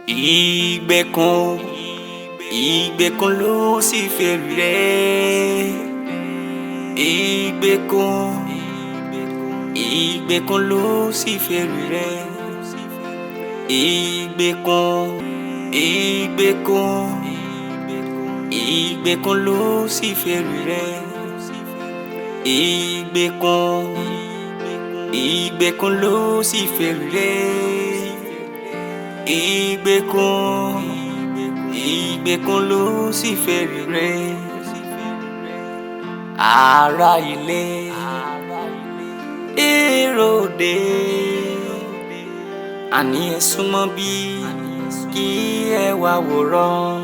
Ìgbèkùn, ìgbèkùn ló sì fèrè. Ìgbèkùn, ìgbèkùn ló sì fèrè. Ìgbèkùn, ìgbèkùn, ìgbèkùn ló sì fèrè. Ìgbèkùn, ìgbèkùn ló sì fèrè. Ìgbèkùn, ìgbèkùn ló sì fèrè. Ará ilé, èrò dé, àní ẹ súnmọ́ bí kí ẹ wá wòran.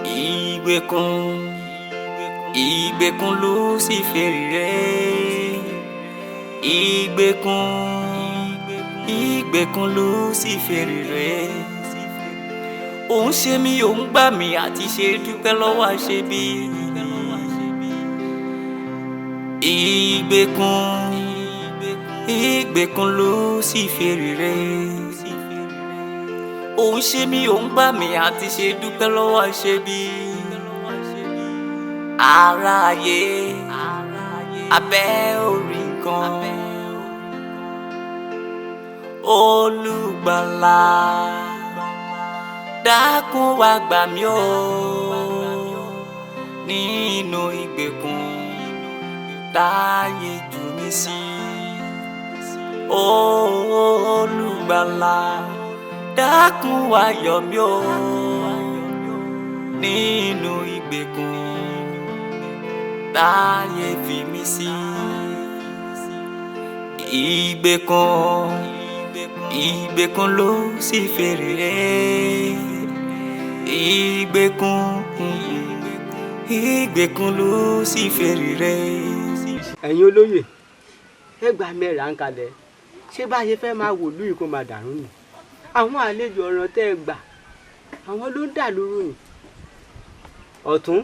Ìgbèkùn, ìgbèkùn ló sì fèrè. Ìgbèkùn, ìgbèkùn ló sì fèrè. Òun ṣe mí, òun gbà mí àti ṣe dúpẹ́ lọ́wọ́ àṣebí. Ìgbèkùn, ìgbèkùn ló sì fèrè. Òun ṣe mí, òun gbà mí àti ṣe dúpẹ́ lọ́wọ́ àṣebí. Aráyé abẹ́ orí nǹkan. Olùgbàlà, dákun wá gbà mí o nínú ìgbèkùn táyé jù mí sí. Olùgbàlà, dákun wá yọ mí o nínú ìgbèkùn táyé fi mí sí. Ìgbèkùn, ìgbèkùn ló sì fèrè. Ìgbèkùn, ìgbèkùn ló sì fèrè. Ẹ̀yin olóyè, ẹ gbà mẹ́ra ń kalẹ̀. Ṣé bá a ṣe fẹ́ máa wò lóyún kó máa dàrú ni? Àwọn àlejò ọ̀ràn tẹ́ ẹ gbà, àwọn ló ń dà lóru ni. Ọ̀tún,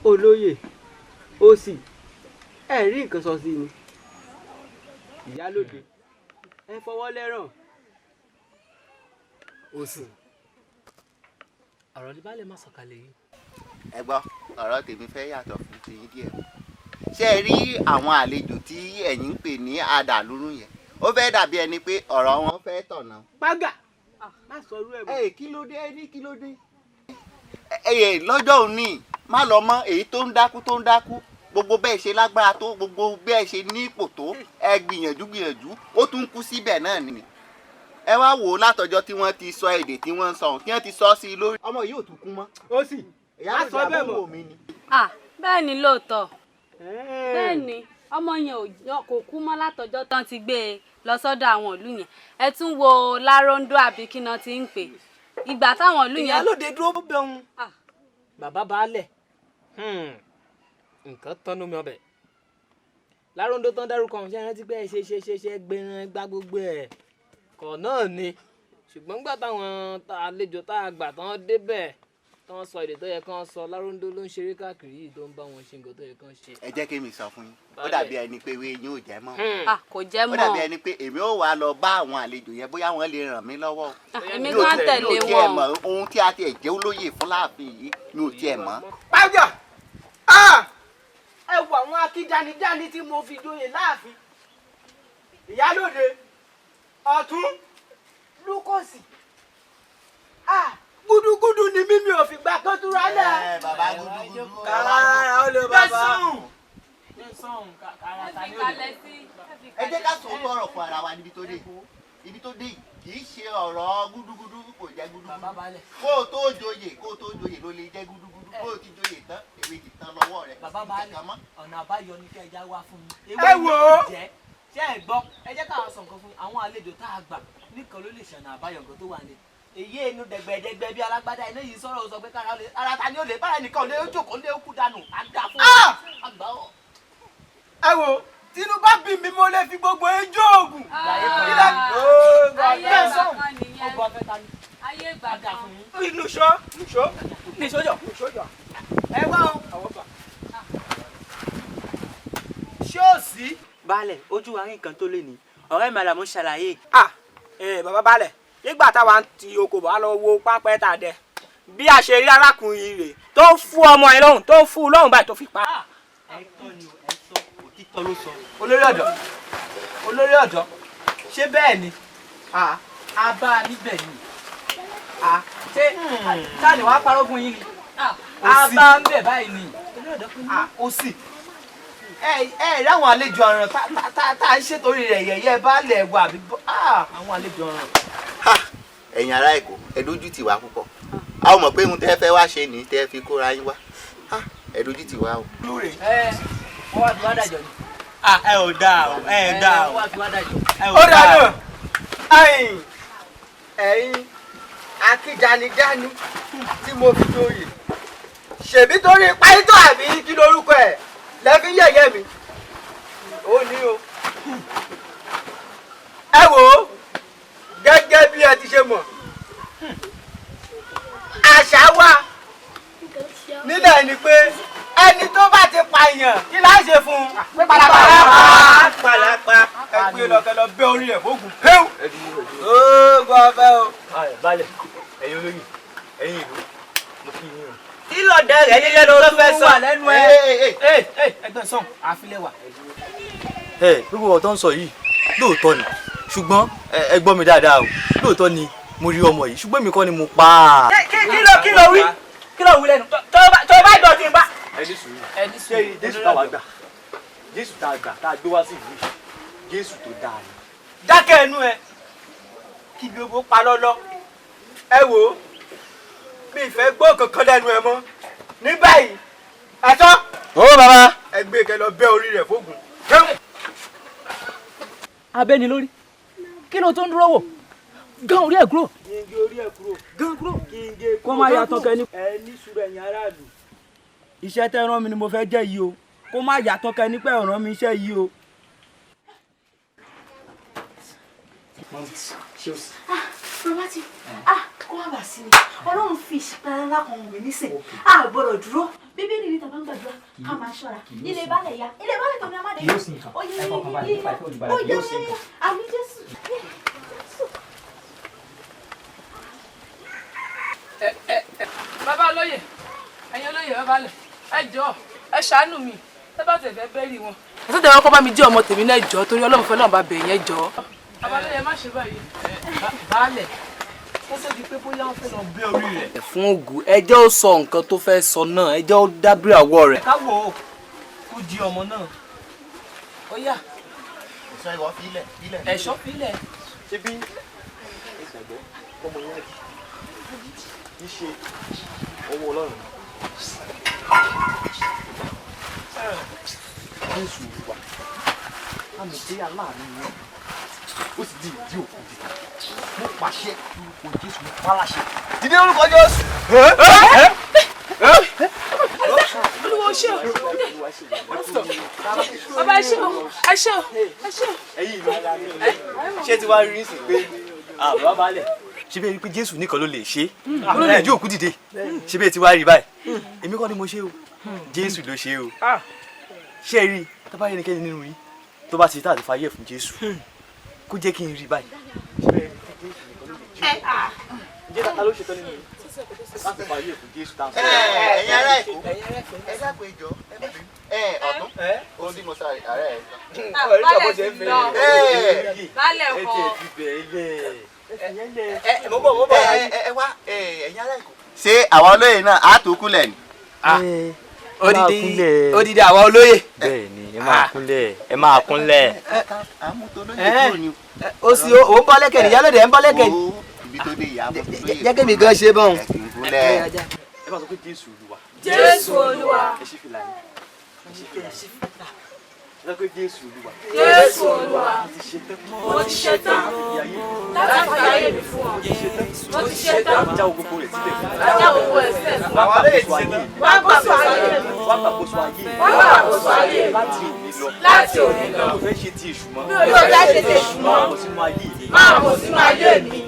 olóyè, òsì, ẹ rí nǹkan sọ sí ni. Ìyálòde, ẹ fọwọ́ lẹ́ràn. Òsì, ọ̀rọ̀ ní baálé má sọ̀kalẹ̀ yìí. Ẹ gbọ́, ọ̀rọ̀ tèmi fẹ́ yàtọ̀ fún tiyín díẹ̀. Ṣé ẹ rí àwọn àlejò tí ẹ̀yin ń pè ní adàlúrú yẹn, ó fẹ́ dàbí ẹni pé ọ̀rọ̀ wọn fẹ́ tọ̀nà. Págà, má sọ irú ẹ̀ mọ́. Ẹ kí ló dé? Ẹ ní kí ló dé? Ẹ lọ́jọ́ òní má lọ mọ́ èyí tó ń dákú, tó ń dákú. Gbogbo bẹ́ẹ̀ ṣe lágbára tó, gbogbo bẹ́ẹ̀ ṣe ní ipò tó, ẹ gbìyànjú gbìyànjú, ó tún kú síbẹ̀ náà ni. Ẹ wá wò ó, látọjọ́ tí wọ́n ti sọ èdè tí wọ́n ń sọ, tí wọ́n ti sọ sí i lórí. Ọmọ yìí ò tún kú mọ́. Ó sì má sọ bẹ́ẹ̀ mọ́. Ah, bẹ́ẹ̀ ni lóòótọ́, bẹ́ẹ̀ ni ọmọ yẹn kò kú mọ́ látọjọ́ tán ti gbé e lọ sọ́dọ̀ àwọn ìlú yẹn. Ẹ tún wo Láróńdó àbí kí náà ti ń pè ìgbà táwọn ìlú yẹn. Ìyálòde, dúró bẹ́ẹ̀. Bàbá baálẹ̀, nǹkan tọ́nu mi ọbẹ̀ Láróńdó tán dárúkọ ọ̀hún. Ṣe é rántí pé ẹ ṣe ṣe ṣe ṣe gbẹran gbá gbogbo ẹ̀ kọ̀ náà ni? Ṣùgbọ́n gbà táwọn àlejò tá a gbà tán débẹ̀, tán sọ èdè tó yẹ kán sọ, Láróńdó ló ń ṣeré káàkiri yìí tó ń bá wọn ṣe nǹkan tó yẹ kán ṣe. Ẹ jẹ́ kí mi sọ fún yín, ó dàbí ẹni pé ewé yín ò jẹ́ mọ́. Ah, kò jẹ́ Ó mọ́. dàbí ẹni pé èmi ò wá lọ bá àwọn àlejò yẹn, bóyá wọ́n lè ràn mí lọ́wọ́. Èmi Mi ò gan tiẹ̀- mi ò tẹ̀lé tiẹ̀ wọn. mọ̀ ohun tí a ti ẹ̀ jẹ́ olóyè fún láàfin yìí, mi ò tiẹ̀ mọ̀. Págà, ẹ wo àwọn akíjanijani tí mo fi joyè láàfin. Ìyálòde, ọ̀tún, lúkọ̀sì, gúdúgúdú ni mímí ò fìgbà kan túra lẹ̀. Ẹ bàbá gúdúgúdú. Kára ó lè bàbá. Ẹ jẹ́ ká sòótọ́ ọ̀rọ̀ fún ara wa níbi tó dé yìí. Ibi tó dé yìí kì í ṣe ọ̀rọ̀ gúdúgúdú, kò jẹ́ gúdúgúdú. Kó o tó joyè, kó o tó joyè ló lè jẹ́ gúdúgúdú. Kó o ti joyè tán, èwe ti tán lọ́wọ́ rẹ̀. Bàbá Kò sí baálẹ̀, kankan mọ́. ọ̀nà àbáyọ ni kẹ́ ẹ já wá fún mi. Ẹ wò ó. Jẹ́ ṣé ẹ gbọ́? Ẹ jẹ́ ká sọ nǹkan fún yín. Àwọn àlejò tá a gbà nìkan ló lè ṣọ̀nà àbáyọ nǹkan tó wà ní. Èyí inú dẹ̀gbẹ̀dẹ̀gbẹ̀ bí alágbádá ilé yìí sọ̀rọ̀, sọ pé kára ó lè ara ta ni ó lè bára ẹnìkan lè ó jókòó lé ó kú dànù á dà fún àgbà ọ. Ẹ wo, tinubu bá bí mi, mo lè fi gbogbo ejò oògùn. Ayé ìgbà kan nìyẹn. Ọgbà ọ̀fẹ́ ta ni. Ayé ìgbà Á dà kan. fún yín. Nùṣọ́, nùṣọ́. Nìṣó jọ. Nùṣọ́ jọ. Ẹ wá o. Ṣé ò sí? Baálẹ̀, ojú wa rí nǹkan tó lé ní ọ̀rẹ́ mi. Àlàmú ṣàlàyé. Ah, ẹ bàbá baálẹ̀. Nígbà táwa ń ti oko bọ̀ wá lọ wo pápẹ́ tà dẹ bí a ṣe rí arákùnrin rẹ̀ tó ń fún ọmọ yẹn lọ́hùn tó ń fún un lọ́hùn báyìí tó fi pa. Ẹ̀tọ́ ni o, ẹ̀tọ́ òtítọ́ ló sọ. Olórí ọ̀dọ́, olórí ọ̀dọ́, ṣé bẹ́ẹ̀ ni? A bá a níbẹ̀ ni. Ṣé táà ní wàá parọ́ fún yín ni? A bá a ń bẹ̀ báyìí ni. Ó sì ẹ ẹ rí àwọn àlejò ọ̀ràn tá a ń ṣètòrí rẹ̀ yẹ̀yẹ́ baálẹ̀ wa àbí àwọn àlejò ọ̀ràn. Ẹ̀yin ará Èkó, ẹ dójú tì wá púpọ̀. A ò mọ̀ pé ohun tẹ́ fẹ́ wá ṣe ní tẹ́ fi kóra yín wá. Ẹ dójú tì wá o. Ẹ wọ́n wá fi wá dàjọ́ ni. Ẹ ò dáa o, ẹ ò dáa o. Wọ́n wá fi wá dàjọ́. Ó dáná ẹ̀yin akíjanijani tí mo fi joyè ṣèbí torí páítọ́ àbí kí lorúkọ ẹ̀ lẹ́fí yẹ̀yẹ́ mi ó ní o. Ẹ wò ó, gẹ́gẹ́ bí ẹ ti ṣe mọ̀, àṣà wa nílẹ̀ ni pé ẹni tó bá ti pààyàn kí láá ṣe fún un. Pàlàpà pàlàpà ẹ gbé lọ kẹ lọ bẹ́ orí ẹ̀ fóògùn péw. Ó gbọ́ fẹ́ o. Balẹ̀, ẹ̀yin olóyè, ẹ̀yin ìlú, mo kí yín o. Kí lọ̀dẹ rẹ̀ yẹ́yẹ́ ló fẹ́ sọ lẹ́nu ẹ̀. Ẹgbẹ́ sọ̀n àfilẹ̀ wà. Ẹ gbogbo ọ̀tọ̀ ń sọ yìí lóòótọ́ ni, ṣùgbọ́n ẹ gbọ́ mi dáadáa o, lóòótọ́ ni mo rí ọmọ yìí, ṣùgbọ́n èmi kọ́ ni mo pa á. Kí ló wí? Kí ló wí lẹ́nu? Tó bá dọ̀tí bá. Ẹ ní sùúrù, ẹ ní sùúrù. Jésù táwa gbà, Jésù tá a gbà tá a gbé wá sí ìlú yìí, Jésù tó dáa ni. Dákẹ́ ẹnu ẹ kí gbogbo pa lọ́lọ́. Ẹ wò ó, mi ìfẹ́ gbọ́ kankan lẹ́nu ẹ mọ́ ní báyìí. Ẹ̀tọ́. Ó bàbá. Ẹ gbé kẹ lọ bẹ́ orí rẹ̀ fóògùn. Abẹ́ni lórí, kí ló tó ń dúró wò? Gán orí ẹ̀ kúrò. Kí n gé orí ẹ̀ kúrò. Gán kúrò. Kí n gé kúrò. Kó má yàtọ̀ kẹ́ni. Ẹ ní sùúrù ẹ̀yin aráàlú. Iṣẹ́ tẹ́ rán mi ni mo fẹ́ jẹ́ yìí o. Kó má yàtọ̀ kẹ́ni pé ọ̀ràn mi iṣẹ́ yìí o. Robert, kó wá bà sí mi. Ọlọ́run fi ìṣípayá ńlá kan wọ̀n mí nísìn. A gbọ́dọ̀ dúró. Bíbélì ní tàbá ń gbàdúrà ká máa ṣọ́ra. Ilé balẹ̀ ya. Ilé balẹ̀ tọ̀ ní amáde. Yóò sì nǹkan. Ẹ fọkàn balẹ̀ nípa ìfẹ́ olùgbàlà. Yóò sì nǹkan. Àmì Jésù. Bàbá olóyè, ẹ̀yin olóyè, bàbá lẹ̀, ẹ jọ̀ọ́, ẹ ṣàánú mi, tẹ́ bá tẹ̀ fẹ́ bẹ́rì wọn. Ẹ tó tẹ̀wọ́ kọ́ bá mi jẹ́ ọmọ tèmi náà, jọ̀ọ́, torí Ọlọ́run fẹ́ náà bá bẹ̀ yẹn, jọ̀ọ́. Bàbá olóyè, má ṣe báyìí. Baálẹ̀, kó tó di pé bóyá wọ́n fẹ́ lọ bẹ́ orí rẹ̀. Fún ògùn, ẹ jẹ́ ó sọ nǹkan tó fẹ́ sọ náà, ẹ jẹ́ ó dábìrì àwọ̀ rẹ̀. Káwọ o, kó jí ọmọ náà. Ó yá. Ẹ̀ṣọ́ ìwọ fílẹ̀ fílẹ̀. Ẹ̀ṣọ́ fílẹ̀. Ṣé bí ìgbàgbọ́ ọmọ yẹn kì í ṣe ọwọ́ Ọlọ́run? Jésù Olúwa, àmì tí aláàánú ni ó sì di ìdí òkú dìde. Mo pàṣẹ lórúkọ Jésù, mo pa láṣẹ. Dìde lórúkọ Jésù. Olúwa ṣé o. Bàbá ẹ ṣé o, ẹ ṣé o, ẹ ṣé o. Ẹ̀yin ìlú, ṣé ti wá rí sí pé àbá balẹ̀? Ṣé bẹ́ẹ̀ rí pé Jésù nìkan ló lè ṣe é? Ó lè jí òkú dìde. Ṣé bẹ́ẹ̀ ti wá rí báyìí? Èmi kọ́ ni mo ṣe o, Jésù ló ṣe o. Ṣé ẹ rí i, tó bá yẹ ẹnikẹ́ni nínú yín tó bá ti tá àti fàyè fún Jésù, kó jẹ́ kí n rí báyìí. Ṣé bẹ́ẹ̀ rí pé Jésù nìkan ló lè jí òkú dìde? Ǹjẹ́ tata ló ṣetán nínú yín láti fàyè fún Jésù tá à ń sọ? Ẹ̀yin ará Èkó, ẹ dákun, ẹ jọ̀ọ́, ẹ má bínú. Ẹ ọ̀tún, ohun tí mo sáré ààrẹ ẹ sọ. Baálẹ̀ ti lọ. Baálẹ̀ Ẹ kọ. tiẹ̀ fi bẹ̀ẹ́ lẹ̀. Ẹ mo bọ̀, mo bọ̀. Ẹ wá, ẹ̀yin ará Èkó. Ṣé àwa olóyè náà á tó kúlẹ̀ ni? Odidi odidi àwa olóyè. Bẹ́ẹ̀ ni, ẹ máa kúnlẹ̀, ẹ máa kúnlẹ̀. Àmútolóyè kúrò ni. Ó sì ó ń bọ́ lẹ́kẹ̀ ní yálòdì ẹ̀ ń bọ́ lẹ́kẹ̀ ní. Ibi tó dé ìyá àmútolóyè. Jẹ́ kémi gan ṣe bọ́n. Ẹ kì í kúnlẹ̀. Ẹ bá sọ pé Jésù Olúwa. Jésù Olúwa. Ẹ ṣí fìlà yín. Ẹ ṣí fìlà yín. Ẹ sọ pé Jésù Olúwa. Jésù Olúwa. Mo ti ṣetán. Mo ti ṣetán láti fi ayé mi fún ọ. Mo ti ṣetán. Já gbogbo rẹ̀ sílẹ̀ fún mi. Já gbogbo rẹ̀ sílẹ̀ fún mi. Wá gbàkóso ayé mi. Wá gbàkóso ayé mi. Wá gbàkóso ayé mi. Wá gbàkóso ayé mi. Láti òní lọ. Láti òní lọ. Mi ò fẹ́ ṣe ti èṣù mọ́. Mi ò fẹ́ ṣe ti èṣù mọ́. Máa bọ̀ sínú ayé mi. Máa bọ̀ sínú ayé mi.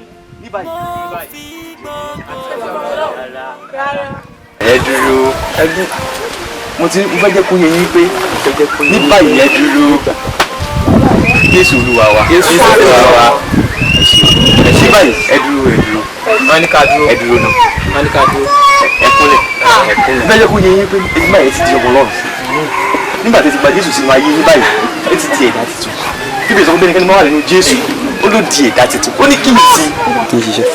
Ní báyìí. Ní báyìí. Rárá. Ẹ dúró. Ẹ dúró. Mo ti mo fẹ́ jẹ́ kó yé yín pé ní báyìí ẹ dúró. Jésù Olúwa wa. Jésù Olúwa wa. Ẹ ṣeun. Ẹ ṣe báyìí, ẹ dúró, ẹ dúró. Wọ́n ní ká dúró. Ẹ dúró náà. Wọ́n ní ká dúró. Ẹ kúnlẹ̀, ẹ kúnlẹ̀. Bẹ́ẹ̀ jẹ́ kó yẹ yín pé ẹni báyìí ti di ọmọ Ọlọ́run. Nígbà tí ẹ ti gba Jésù sínú ayé yín báyìí, ẹ ti di ẹ̀dá tuntun. Bíbélì sọ pé ẹnikẹ́ni máa wà nínú Jésù, ó ló di ẹ̀dá tuntun. Ó ní kí n ti. Kí n ṣiṣẹ́.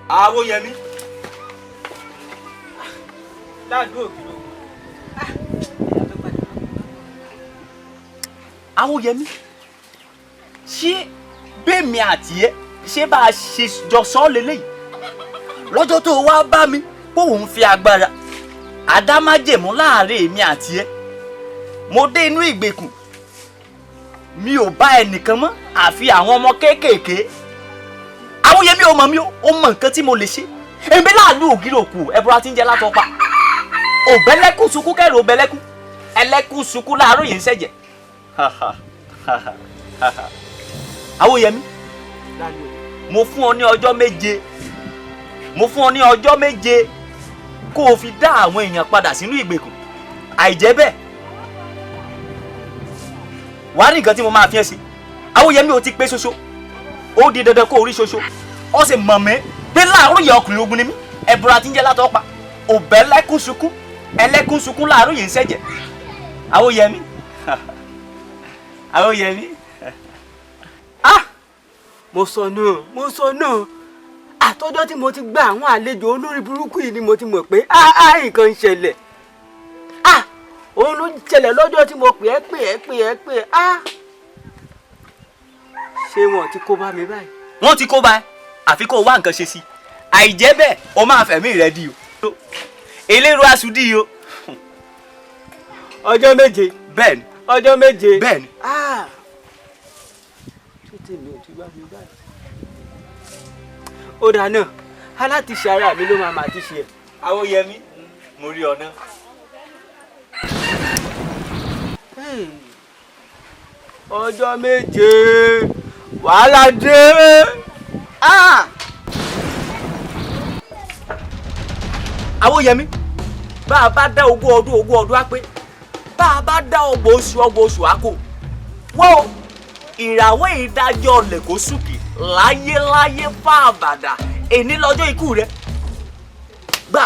Awóyẹmí. Láàdú òkìlò. Awóyẹmí, ṣé bẹ́ẹ̀mi àti ẹ ṣé bá a ṣe jọ sọ ọ́ lélẹ́yìí lọ́jọ́ tó o wá bá mi pé òun fi agbára àdámájẹ̀mú láàrin èmi àti ẹ, mo dé inú ìgbèkùn, mi ò bá ẹnìkan mọ́ àfi àwọn ọmọ kéékèèké. Awóyẹmí, o mọ̀ mi, o mọ̀ nǹkan tí mo lè ṣe. Èmi láàánú ògiri òkú ẹ̀bùrà tí ń jẹ látọpa òbẹ́lẹ́kùn sunkún kẹrù òbẹ́lẹ́kùn ẹlẹ́kùn sunkún láàárọ̀ yìí ń ṣẹ̀jẹ̀. Awóyẹmí, mo fún ọ ní ọjọ́ 7, mo fún ọ ní ọjọ́ 7 kó o fi dá àwọn èèyàn padà sínú ìgbèkùn. Àìjẹ́ bẹ́ẹ̀, wàá rí nǹkan tí mo máa fi ẹ́ sí. Awóyẹmí, o ti pé ṣoṣo, ó di dandan kó o rí ṣoṣo. Ó sì mọ̀ mí pé láàárọ̀ yẹ ọkùnrin ogun ni mí, ẹ̀bùrà tí ń jẹ́ látọ̀pa òbẹ́lẹ́kùn sunkún ẹlẹ́kùn sunkún láàárọ̀ yìí ń ṣẹ̀jẹ̀. Awóyẹmí, Awóyẹmí. Ah, mo sọ náà, mo sọ náà, àtọ́jọ́ tí mo ti gba àwọn àlejò olórí burúkú yìí ni mo ti mọ̀ pé ah nǹkan ń ṣẹlẹ̀. Ah, òun ló ń ṣẹlẹ̀ lọ́jọ́ tí mo pè é pè é pè é pè é. Ah, ṣé wọn ti kó bá mi báyìí? Wọ́n ti kó bá ẹ, àfi kó o wá nǹkan ṣe sí i. Àìjẹ́ bẹ́ẹ̀, o máa fẹ̀mí rẹ di o, eléro aṣù di o. Ọjọ́ 7. Bẹ́ẹ̀ni. Ọjọ́ 7. Bẹ́ẹ̀ni. Ah, tètè mi ò ti wá mi báyìí. Ó dáa náà, alátiṣe ara mi ló máa ti ṣe ẹ̀. Awóyẹmí, mo rí ọ náà. Ọjọ́ 7, wàhálà dé. Ah! Awóyẹmí, bá a bá dá ogún ọdún, ogún ọdún á pé. Bá a bá dá ọgbọ̀n oṣù, ọgbọ̀n oṣù á kò. Wọ́n ìràwọ̀ ìdájọ́ ọ̀lẹ̀ kó sùkì láyéláyé fáàbàdà, èní lọ́jọ́ ikú rẹ. Gbà.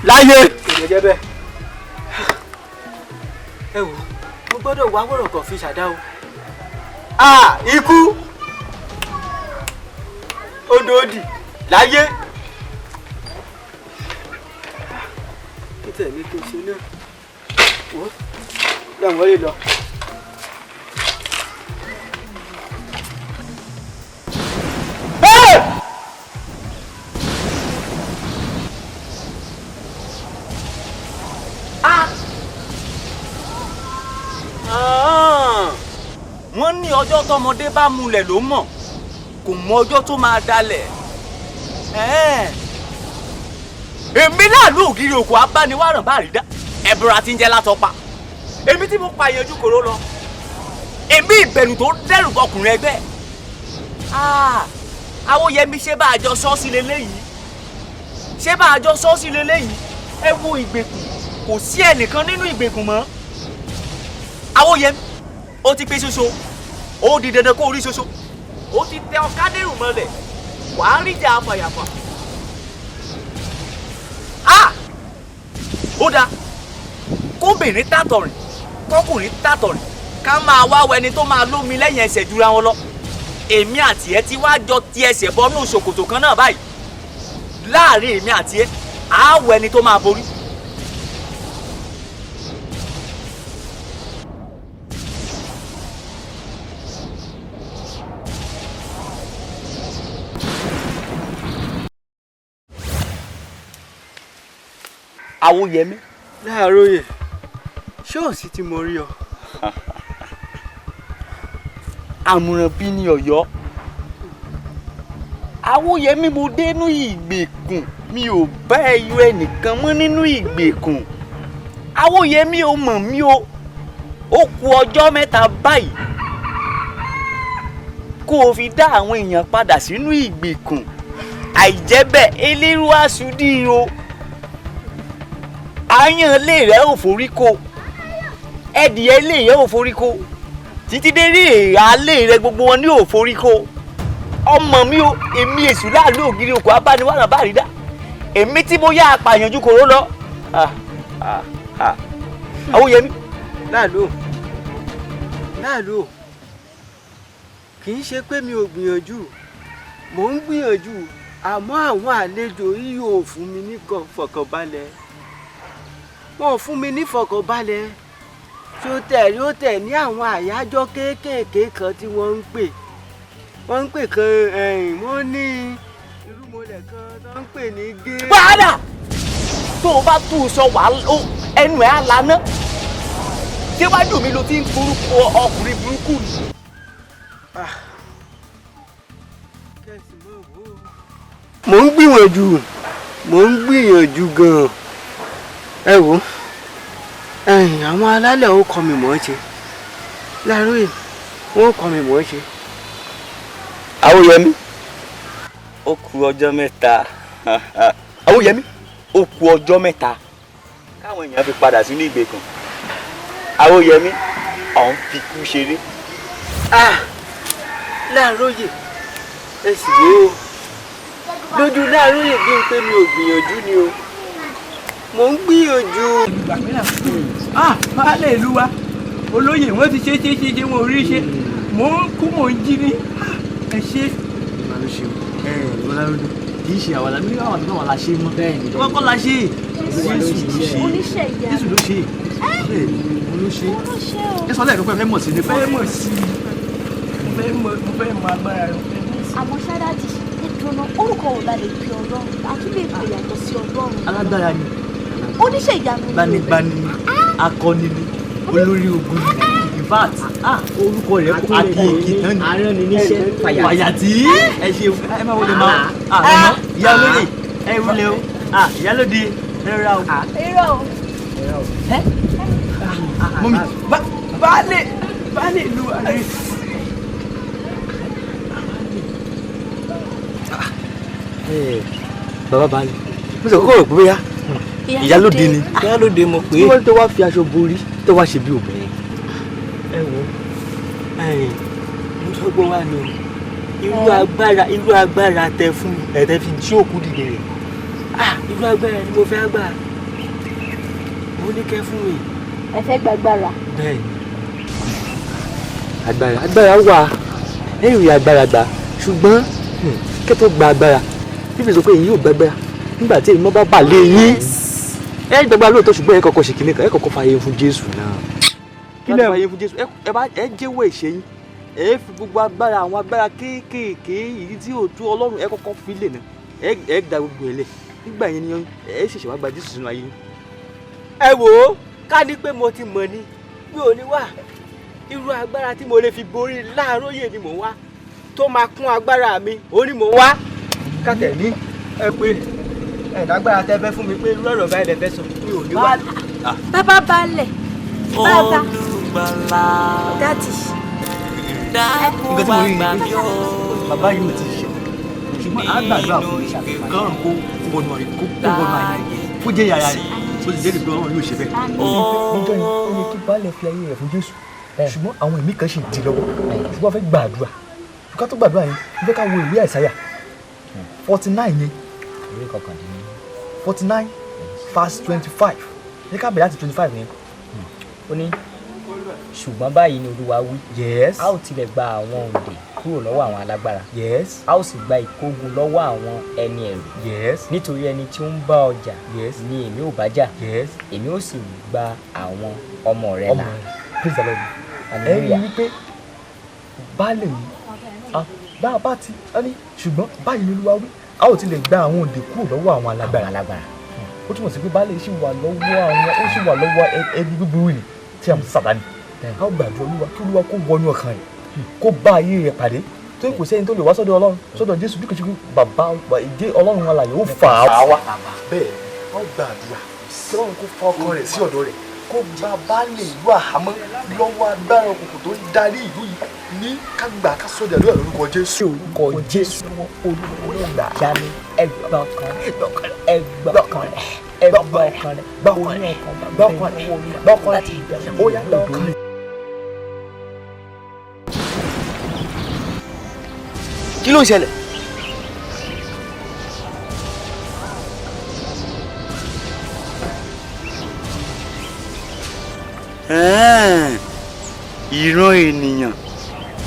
Láyé. Kò lè jẹ́ bẹ́ẹ̀. Ẹ wò, mo gbọ́dọ̀ wá wọ̀rọ̀ kan fi ṣàdá o. Ah, ikú! Odò òdì láyé. Kí tẹ̀mí kí n ṣe náà? Wò ó, yà wọ́n lè lọ. Wọ́n ní ọjọ́ tọmọdé bá múlẹ̀ ló mọ̀, kò mọ ọjọ́ tó máa dalẹ̀. Èmi láàlú ògiri òkú abániwáràn bá rí dá ẹ̀bùrà tí ń jẹ́ látọpa. Èmi tí mo pa ìyanjú kòró lọ, èmi ìbẹ̀rù tó dẹ́rù bọkùnrin ẹgbẹ́. Awóyẹmí, ṣé bá a jọ sọ́ọ́sì leléyìí? Ṣé bá a jọ sọ́ọ́sì leléyìí? Ẹ wo ìgbèkùn, kò sí ẹnìkan nínú ìgbèkùn mọ́. Awóyẹmí, ó ti pé ṣoṣo, ó di dandan kó o rí ṣoṣo. Ó ti tẹ ọ̀kadẹ́rù mọ́lẹ̀, wàá ríjà afàyàfà. Ah! Ó dáa. Kóbìnrin tàtọ̀rìn, kọkùnrin tàtọ̀rìn, ká máa wá wẹni tó máa lómi lẹ́yìn ẹsẹ̀ jura wọn lọ. Èmi àti ẹ ti wá jọ ti ẹsẹ̀ bọ́nú ṣòkòtò kan náà báyìí. Láàrin èmi àti ẹ, á wọ ẹni tó máa borí. Awóyẹmí. Láàróyè, ṣọ́ọ̀ṣì tí mo rí ọ. Àmùràn bí ní Ọ̀yọ́. Awóyẹmí, mo dénú ìgbèkùn, mi ò bá ẹyọ ẹnìkan mọ́ nínú ìgbèkùn. Awóyẹmí, ò mọ̀ mí o. Ó kù ọjọ́ 3 báyìí kó o fi dá àwọn èèyàn padà sínú ìgbèkùn. Àìjẹ́ bẹ́ẹ̀, eléru àsùdí o. Àyàn ilé rẹ̀ ò forí ko, ẹdìyẹ ilé rẹ̀ ò forí ko, títí dé rí èèrà ilé rẹ̀, gbogbo wọn ní ò forí ko. Ọmọ mi o, èmi èṣù láàlú ògiri òkú abániwárà bá rí dá, èmi tí mo yá apààyàn ju kòró lọ. Awóyẹmí. Láàlú, Láàlú, kì í ṣe pé mi ò gbìyànjú, mò ń gbìyànjú, àmọ́ àwọn àlejò yìí ò fún mi ní fọkànbalẹ̀. Wọn ò fún mi ní fọkànbalẹ̀. Tí ó tẹ̀ rí ó tẹ̀ ní àwọn àyájọ́ kéékèèké kan tí wọ́n ń pè. Wọ́n ń pè kan, wọ́n ní irúmọlẹ̀ kan tó ń pè ní gé. Wàhálà! Tó o bá tú u sọ wàá ẹnu ẹ̀ á laná. Déwájú mi ló ti ń forúkọ ọkùnrin burúkú ni. Mò ń gbìyànjú, mò ń gbìyànjú gan-an. Ẹ wò ó, àwọn alálẹ̀ ó kọ́ mi mọ̀ ọ́ ṣe. Láàárọ̀ wọ́n ó kọ́ mi mọ̀ ọ́ ṣe. Awóyẹmí, ó kù ọjọ́ 3. Awóyẹmí, ó kù ọjọ́ 3 káwọn èèyàn fi padà sínú ìgbèkùn. Awóyẹmí, ọ̀hún fi kú ṣeré. Láàróyè, ẹ sì wò ó. Lójú Láàróyè bí n pé mi ò gbìyànjú ni o. Mò ń gbìyànjú. Baálé ìlú wa, olóyè, wọ́n ti ṣe ṣe ṣe ṣe, wọn ò rí ṣe. Mò ń kú, mò ń jí ní. Ẹ ṣe. Ìgbà ló ṣe o. Ẹ Ọláròdó, kì í ṣe àwa la ní àwọn àti báwa la ṣe mọ́. Wọ́n kọ́ la ṣe. Jésù ló ṣe. Jésù ló ṣe. Bẹ́ẹ̀ni, òun ló ṣe. Ẹ sọ lẹ́ẹ̀kan pé ẹ fẹ́ mọ̀ sí ni. Fẹ́ mọ̀ sí i. Mo fẹ́ mọ agbára rẹ̀. Àmọ́ ṣádájì, ìdùnnú orúkọ wo la lè pe Ọlọ́run? A tún lè pè yàtọ̀ sí Ọlọ́run. Alágbára ni. Oníṣẹ́ ìyanu ni. Gbanigbani ni, akọni ni, olórí ogun ni. In fact, orúkọ rẹ̀ kò àkèké tán ni. Aránni níṣẹ́ fàyàtì. Ẹ ṣe ẹ máa wọlé máa. Àmọ́ ìyá olóyè ẹ wọlé o. Ìyálóde ẹ rọra o. Irọ́ o. Mọ́mí. Baálé ìlú wa rè. Bàbá baálé, mo sọ kókó rò pé bóyá ìyálóde ni. Ìyálóde mo pè é. Tí wọ́n tó wá fi aṣọ borí tó wá ṣe bí obìnrin. Ẹ wo, mo sọgbọ́n wà ní o. Irú agbára tẹ fún mi. Ẹ tẹ fi jí òkú dìde rẹ̀. Irú agbára ni mo fẹ́ gbà. Mo ní kẹ́ fún mi. Ẹ fẹ́ gbàgbára. Bẹ́ẹ̀ni. Agbára wà. Ẹ rí agbára gbà, ṣùgbọ́n kẹ́ tó gba agbára, Bíbélì sọ pé èyí yóò gbàgbára nígbà tí èmi bá bà lé yín. Ẹ gbàgbára lóòótọ́, ṣùgbọ́n ẹ kọ́kọ́ ṣe kìnìún kan, ẹ kọ́kọ́ fààyè fún Jésù náà. Kí lẹ fààyè fún Jésù? Ẹ jẹ́wọ́ ẹ̀ṣẹ̀ yín. Ẹ fi gbogbo agbára, àwọn agbára kéékèèké èyí tí ò tó Ọlọ́run, ẹ kọ́kọ́ fi lè náà. Ẹ da gbogbo ẹ lẹ̀. Nígbà yẹn ni ẹ ṣẹ̀ṣẹ̀ wá gba Jésù sínú ayé yín. Ẹ wò ó, ká ní pé mo ti mọ̀ ni, mi ò ní wà. Irú agbára tí mo lè fi borí Láàróyè ni mò ń wá. Tó máa kún agbára mi, òun ni mò ń wá. Kàtẹ́ ní ẹ pé ẹ lágbára tẹ fẹ́ fún mi pé irú ọ̀rọ̀ báyìí lẹ fẹ́ sọ, mi ò ní wá. Bàbá baálẹ̀, bàbá, dádì. Nǹkan tí mo rí ni pé bàbá yìí ò ti ṣe, ṣùgbọ́n a gbàdúrà fún ìṣàfihàn kọ́run kó wọnú rẹ̀, kó wọnú ayé rẹ̀, kó jẹ́ yàrá rẹ̀, tó ti jẹ́ ìgbẹ́ Ọlọ́run yóò ṣe bẹ́ẹ̀. Níjọ́ yẹn, ó yẹ kí baálẹ̀ fi ayé rẹ̀ fún Jésù, ṣùgbọ́n àwọn ẹ̀mí kan ṣì di lọ́wọ́, ṣùgbọ́n a fẹ́ gbàdúrà. Ká tó gbàdúrà yẹn, mo fẹ́ ká wo ìwé Àìsáyà 49 yẹn, 49 verse 25. Ní ká bẹ̀rẹ̀ láti 25 yẹn. Ó ní ṣùgbọ́n báyìí ni Olúwa wí. Yes. A ó tilẹ̀ gba àwọn òǹdè kúrò lọ́wọ́ àwọn alágbára. Yes. A ó sì gba ìkógun lọ́wọ́ àwọn ẹni ẹ̀rù. Yes. Nítorí ẹni tí ó ń bá ọ jà ni èmi ò bá jà. Yes. Èmi ó sì gba àwọn ọmọ rẹ là. Ọmọ rẹ. Praise the Lord. Ẹ rí i wípé baálé yìí bá a bá ti ẹ ní ṣùgbọ́n báyìí ni Olúwa wí, a ó tilẹ̀ gba àwọn òǹdè kúrò lọ́wọ́ àwọn alágbára. Ó túmọ̀ sí pé baálé ṣì wà lọ́wọ́ àwọn, ó sì wà lọ́wọ́ ẹni búburú ni tí a mọ̀ sí Sátánì. A ó gbàdúrà Olúwa kí Olúwa kó wọnú ọkàn rẹ̀, kó bá ayé rẹ̀ pàdé, torí kò sẹ́ni tó lè wá sọ́dọ̀ Ọlọ́run, sọ́dọ̀ Jésù bí kò ṣe pé bàbá ìdí Ọlọ́run alààyè ó fà á wá. Bẹ́ẹ̀ a ó gbàdúrà kí Ọlọ́run kó fa ọkàn rẹ̀ sí ọ̀dọ̀ rẹ̀, kó gba baálé ìlú àhámọ́ lọ́wọ́ agbára òkùnkùn tó ń darí ìlú yìí ní kágbà kásọ̀dẹ̀ lóyè lórúkọ Jésù. Orúkọ Jésù. Olúwa já mi ẹgbà ọkàn rẹ, ẹgbà ọkàn rẹ, ẹgbà ọkàn rẹ, oyún ọkàn bàbá gbọ́kàn láti rẹ̀, ó yá gbà ọkàn rẹ̀. Kí ló ń ṣẹlẹ̀? Ìran ènìyàn,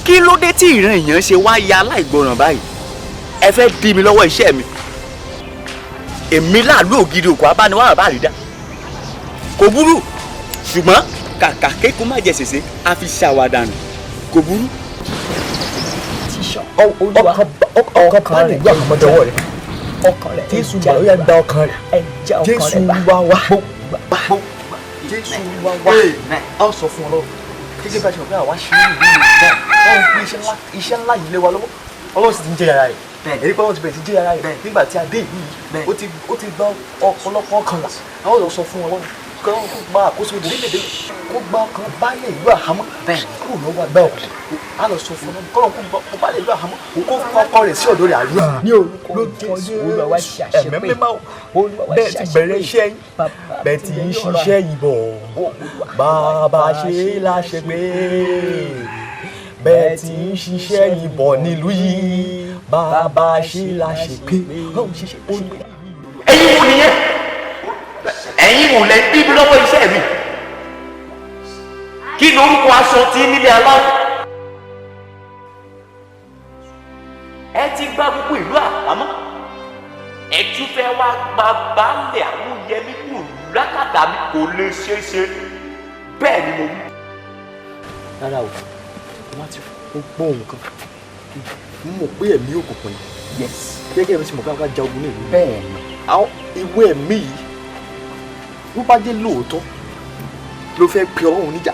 kí ló dé tí ìran èèyàn ṣe wá ya aláìgbọràn báyìí? Ẹ fẹ́ dí mi lọ́wọ́ iṣẹ́ mi. Èmi láàlú ògiri òkú abániwárà bá rí dá. Kò burú, ṣùgbọ́n kàkà kékun má jẹ sèse, a fi ṣàwàdànù. Kò burú. Ọkàn baálé ìlú àhámọ́ dọwọ́ rẹ̀. Jésù gbà, ó yá gba ọkàn rẹ̀. Jésù wá wá. Jésù wá wá. A ó sọ fún Ọlọ́run gẹ́gẹ́ bí a ṣe mọ̀ pé àwa ṣe é nìyí náà, wọ́n ń pín iṣẹ́ ńlá yìí lé wa lọ́wọ́. Ọlọ́run sì ti ń jẹ́ ara rẹ̀. Èyí pé Ọlọ́run ti bẹ̀rẹ̀ sí jẹ́ ara rẹ̀ nígbà tí a dé ìlú yìí, ó ti gba ọ̀pọ̀lọpọ̀ ọkàn là. A ó lọ sọ fún Ọlọ́run kí Ọlọ́run kó gba àkóso ìdílé, kó gba ọkàn baálé ìlú àhámọ́ kúrò lọ́wọ́ agbá òkùnkùn. A lọ sọ fún Ọlọ́run kí Ọlọ́run kó gba baálé ìlú àhámọ́, kó kọ́kọ́ rẹ̀ sí ọ̀dọ̀ rẹ̀ àdúrà. Ní orúkọ Jésù, ẹ̀mí mímọ́, bẹ́ẹ̀ ti bẹ̀rẹ̀ iṣẹ́ yín, bẹ́ẹ̀ ti ń ṣiṣẹ́ yìí bọ̀, bàbá ṣe láṣẹ pé bẹ́ẹ̀ ti ń ṣiṣẹ́ yìí bọ̀ nílùú yìí, bàbá ṣe láṣẹ pé. Ẹ̀yin wo nìyẹn? Ẹ̀yin wò lẹ bí mi lọ́wọ́ iṣẹ́ mi? Kí lorúkọ aṣọ tí nílé aláwọ̀? Ẹ ti gba gbogbo ìlú àhámọ́, ẹ tún fẹ́ wá gba baálé Àmúyẹmí kù lákàtà mi, kò lè ṣeé ṣe. Bẹ́ẹ̀ ni mo wí. Rárá o, Matthew, ó gbọ́ ohun kan. Mo mọ̀ pé ẹ̀mí òkùnkùn ni. Yes. Gẹ́gẹ́ bí mo ti mọ̀ pé àwọn ajá ogun ní ìlú. Bẹ́ẹ̀ ni. Àwọn ìwé ẹ̀mí yìí, bó bá jẹ́ lóòótọ́ ló fẹ́ pe Ọlọ́run níjà.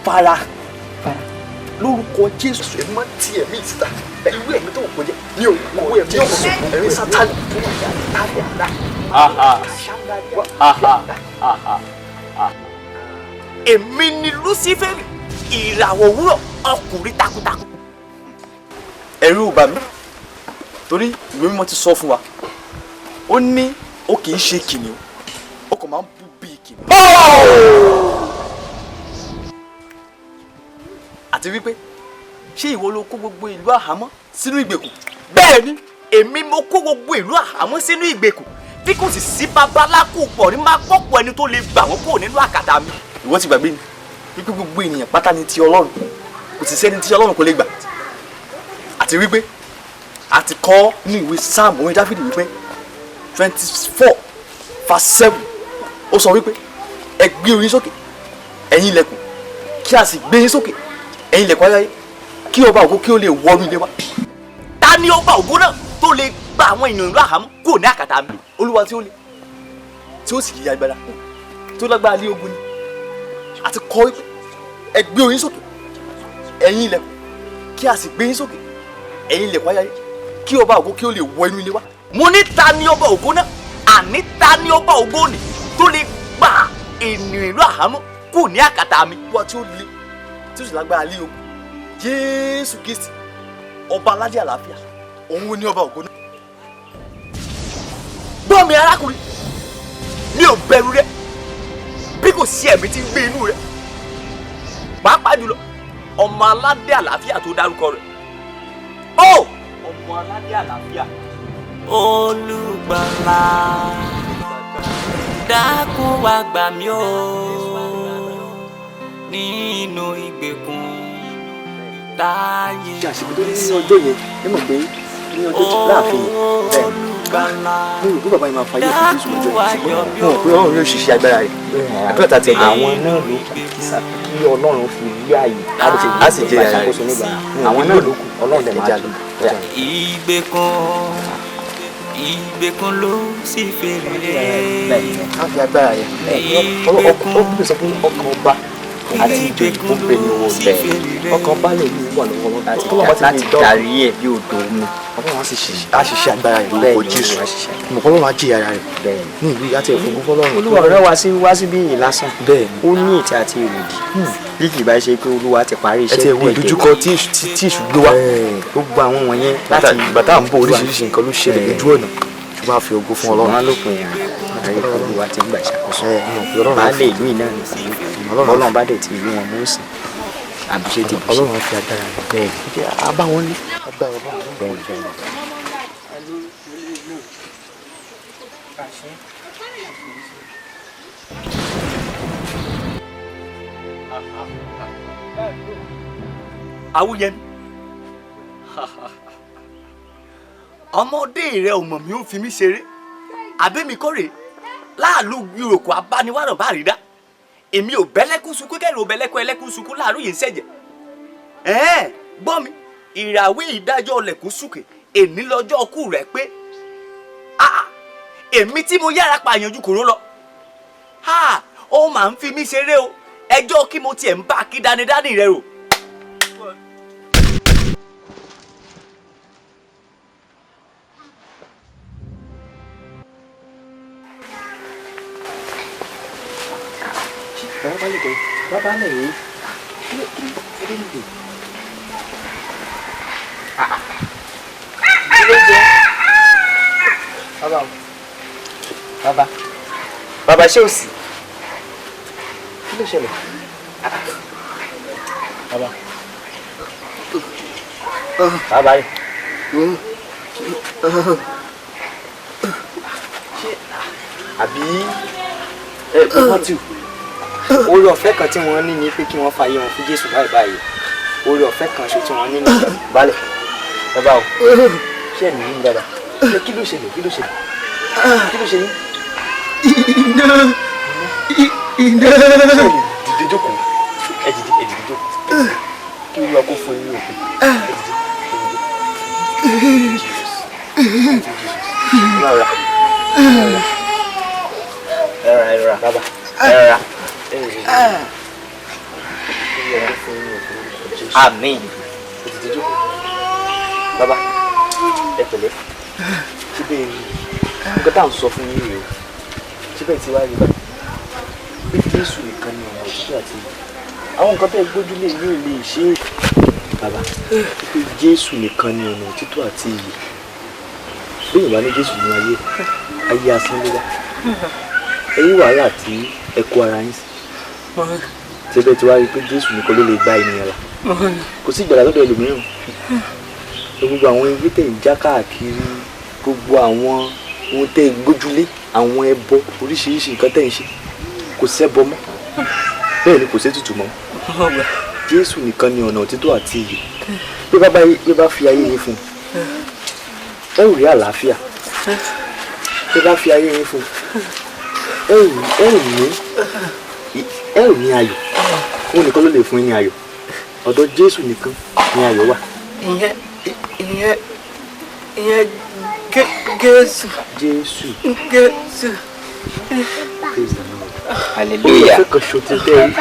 Fara lórúkọ Jésù, ẹ̀mí máa ń ti ẹ̀mí síta. Ìwé ẹ̀mí tó kò jẹ́ ní orúkọ Jésù, ẹ̀mí Sátánì. Èmi ni Lúsífẹ́rì, ìràwọ̀ òwúrọ̀, ọkùnrin takuntakun. Ẹ̀rù ò bà mí torí ìwé mímọ́ ti sọ fún wa, ó ní ó kì í ṣe kìnìún, ó kàn máa ń bú bíi kìnìún. Àti wípé ṣé ìwọ ló kó gbogbo ìlú àhámọ́ sínú ìgbèkùn? Bẹ́ẹ̀ ni, èmi mo kó gbogbo ìlú àhámọ́ sínú ìgbèkùn tí kò sì sí babaláku pọ̀ ní máa pọ̀pọ̀ ẹni tó lè gbà wọ́n kúrò nínú àkàtà mi. Ìwọ ti gbàgbé ni wípé gbogbo ènìyàn pátá ni ti Ọlọ́run, kò sì sẹ́ni tí Ọlọ́run kò lè gbà. Àti wípé a ti kọ ní ìwé Sáàmù orin Dáfídì wípé 24:7, ó sọ wípé ẹ gbé orí sókè ẹ̀yin ilẹ̀kùn, kí a sì gbé yín sókè ẹ̀yin ilẹ̀kùn ayáyé, kí ọba ògo kí ó lè wọnú ilé wa. Ta ni ọba ògo náà tó lè gba àwọn ènìyàn ìlú àhámọ́ kúrò ní àkàtà mi? Olúwa tí ó le, tí ó sì yí agbára, tí ó lágbára lé ogun ni. Àti kọ wípé ẹ gbé orí sókè ẹ̀yin ilẹ̀kùn, kí a sì gbé yín sókè ẹ̀yin ilẹ̀kùn ayáyé, kí ọba ògo kí ó lè wọ inú ilé wa. Mo ní ta ni ọba ògo náà? Àní ta ni ọba ògo ni tó lè gba ènìyàn ìlú àhámọ́ kúrò ní àkàtà mi? Olúwa tí ó le, tí ó sì lágbára lé ogun, Jésù Kristi, ọba aládé àlàáfíà, òun ni ọba ògo náà. Gbọ́ mi arákùnrin, mi ò bẹ̀rù rẹ bí kò sí ẹ̀mí tí ń gbé inú rẹ, pàápàá jùlọ ọmọ aládé àlàáfíà tó dárúkọ rẹ̀. Ó ọmọ aládé àlàáfíà. Olùgbàlà dákun wá gbà mí o. Nínú ìgbèkùn táyé. Ṣe àsìkò tó ní ní ọjọ́ yẹn, ẹ mọ̀ pé ní ọjọ́ tí láàfin yẹn bẹ́ẹ̀ mo rò pé bàbá yẹn máa fayé fún Jésù lọ́jọ́ yẹn, ṣùgbọ́n mo rò pé Ọlọ́run yóò ṣiṣẹ́ agbára rẹ̀. Àdúrà tá a ti ẹ̀dá. Àwọn náà ló kù kí Ọlọ́run fi rí ààyè á sì jẹ́ ìṣàkóso nígbà àwọn náà ló kù, Ọlọ́run dẹ̀ máa lò. Ìgbèkùn, ìgbèkùn ló sì fèrè. Á fi agbára rẹ̀. Ó bí sọ pé ọkàn ọba àti ìjòyè tó ń bẹ ní owó bẹ́ẹ̀, ọkàn baálé yìí wà lọ́wọ́ Ọlọ́run láti darí ẹ̀ bí odò omi. Ọlọ́run á ṣiṣẹ́ agbára rẹ̀ lórúkọ Jésù. Mọ̀ kọ́ Ọlọ́run á jìyà ara rẹ̀ ní ìlú yìí àti ẹ̀fọ́ fọlọ́run. Olúwa ọ̀rẹ́ wá sí wá síbí yìí lásán. Ó ní ètè àti èrèdí bí kì í bá ṣe pé Olúwa ti parí iṣẹ́. Ẹ ti ẹ̀ wo ìdojúkọ tí èṣù gbé wá. Gbogbo àwọn wọ̀nyẹn láti ìgbà tá à ń bọ̀, oríṣiríṣi nǹkan ló ṣẹlẹ̀ lójú ọ̀nà, ṣùgbọ́n a fi ògo fún Ọlọ́run. Ṣùgbọ́n lópin ìrìn àjò Olúwa ti ń gbà ìṣàkóso. Baálé ìlú yìí náà nìkan Ọlọ́run bá dẹ̀ ti rí wọn mú sí àbúṣe ti bùṣe. Ọlọ́run á fi agbára rẹ̀ bẹ́ẹ̀ ni a bá wọn ní agbára Ọlọ́run. Bẹ́ẹ̀ bẹ́ẹ̀. Awúyẹmí, ọmọdé rẹ ò mọ̀ mí, ó fi mí ṣeré àbẹ́mi kórè láàlú yòókù abániwárọ̀ bá rí dá. Èmi ò bẹ́lẹ́kún sunkún kẹ́rù ò bẹ́lẹ́kún ẹlẹ́kún sunkún láàárọ̀ yìí ń ṣẹ̀jẹ̀. Ẹ̀ẹ́n gbọ́ mi, ìràwé ìdájọ́ ọlẹ̀kùn sùkè èní lọ́jọ́ ọkù rẹ̀ pé èmi tí mo yára pààyàn ju kòró lọ. Ó máa ń fi mí ṣeré o, ẹjọ́ kí mo tiẹ̀ ń bá kí dánidání rẹ rò. Bàbá lè rí. Bàbá o. Bàbá. Bàbá, ṣé o sì? Kí ló ṣẹlẹ̀? Bàbá. Bàbá yìí. Ṣé àbí ẹ pé Matthew? Oore ọ̀fẹ́ kan tí wọ́n ní ni pé kí wọ́n fàyè wọn fún Jésù báyìí báyìí. Oore ọ̀fẹ́ kan ṣo tí wọ́n ní ni. Balẹ̀. Bàbá o. Ṣé ẹ̀ nìyí dáadáa? Ṣé kí ló ṣẹlẹ̀? Kí ló ṣẹlẹ̀? Kí ló ṣe yín? Iná, iná. Ṣé ẹ lè dìde jókòó? Ẹ dìde, ẹ dìde jókòó. Kí Olúwa kó fún yín ní òkun. Ẹ dìde, ẹ dìde. Jesus. Rárá. Ẹ rọra, ẹ rọra, bàbá. Ẹ rọra. Àmín. Ẹ dìde jókòó. Bàbá, ẹ pẹ̀lẹ́. Ṣé bẹ́ẹ̀ ni nǹkan tá à ń sọ fún yín rèé o? Ṣé bẹ́ẹ̀ ti wá rí báyìí? Pé Jésù nìkan ni ọ̀nà òtítọ́ àti ìyè. Àwọn nǹkan tẹ́ ẹ gbójúlé yóò lè ṣe é. Bàbá, pé Jésù nìkan ni ọ̀nà òtítọ́ àti ìyè. Bí ìwà ní Jésù ní ayé, ayé asán ló wá. Ẹ yí wàhálà tí ẹ kó ara yín sí. Ṣé bẹ́ẹ̀ ti wá rí pé Jésù nìkan ló lè gba ènìyàn là? Kò sí ìgbàlà lọ́dọ̀ ẹlòmíràn. Gbogbo àwọn ewé tẹ̀ ń já káàkiri, gbogbo àwọn ohun tẹ́ ẹ gbójúlé, àwọn ẹbọ oríṣiríṣi nǹkan tẹ́ ń ṣe, kò sẹ́bọ mọ́. Bẹ́ẹ̀ ni kò sétùtù mọ́. Jésù nìkan ni ọ̀nà òtítọ́ àti ìyè. Bí bá fi ayé yín fún un, ẹ ò rí àlàáfíà. Bí bá fi ayé yín fún un, ẹ ò ní ayọ̀. Òun nìkan ló lè fún yín ní ayọ̀. Ọ̀dọ̀ Jésù nìkan ni ayọ̀ wà. Ìyẹn Jésù. Jésù. Jésù. Praise the Lord. Hallelujah. Oore ọ̀fẹ́ kan ṣo ti tẹ́ rí.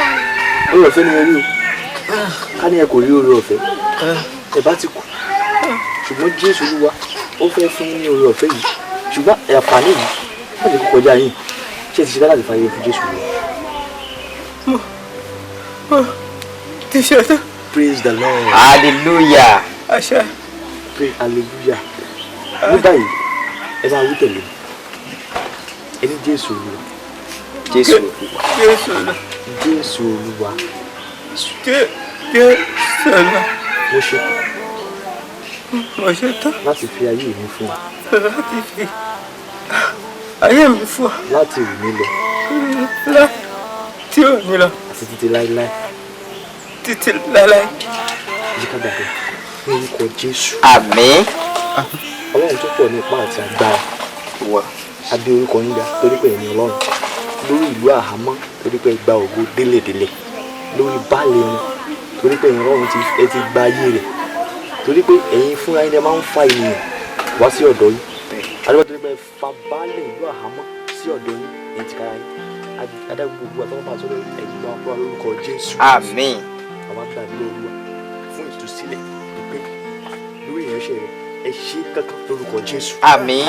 Oore ọ̀fẹ́ ni ẹ rí o. Ká ní ẹ kò rí oore ọ̀fẹ́. Ẹ bá ti kú. Ṣùgbọ́n Jésù Olúwa ó fẹ́ fún yín ní oore ọ̀fẹ́ yìí. Ṣùgbọ́n àǹfààní yìí má jẹ́ kó kọjá yín. Ṣé ẹ ti ṣe láti fàyè fún Jésù Olúwa? Mo ti ṣe tán. Praise the Lord. Hallelujah. Àṣẹ. Pray hallelujah. Ní báyìí, ẹ máa wí tẹ̀lé mi. Ẹ ní Jésù Olúwa. Jésù Olúwa. Jésù Olúwa. Jésù Olúwa. Jésù Olúwa. Mo ṣe. Mo ṣe tán. Láti fi ayé mi fún ọ. Láti fi ayé mi fún ọ. Láti òní lọ. Láti òní lọ. Àti títí láéláé. títí láéláé. Ẹ jẹ́ ká gbàdúrà ní orúkọ Jésù. Àmín. Ọlọ́run tó pọ̀ ní ipá àti agbára wà a gbé orúkọ yín ga torí pé ẹ̀yin Ọlọ́run lórí ìlú àhámọ́, torí pé ẹ gba ògo délédélé lórí baálé wọn, torí pé ẹ̀yin Ọlọ́run ti ẹ ti gba ayé rẹ̀, torí pé ẹ̀yin fúnra yín lẹ máa ń fa ènìyàn wá sí ọ̀dọ̀ yín. Adúgbò torí pé ẹ fa baálé ìlú àhámọ́ sí ọ̀dọ̀ yín, ẹ̀yin ti kára yín adágún gbogbo àtọ́wọ́n bá sọ́dọ̀ ẹ̀yin gba ọpọ́ lórúkọ Jésù. Àmín. Àwọn àgbàdo Olúwa fún ìtúsílẹ̀ ìpè lórí ìránṣẹ́ rẹ̀, ẹ ṣe kankan lórúkọ Jésù. Àmín.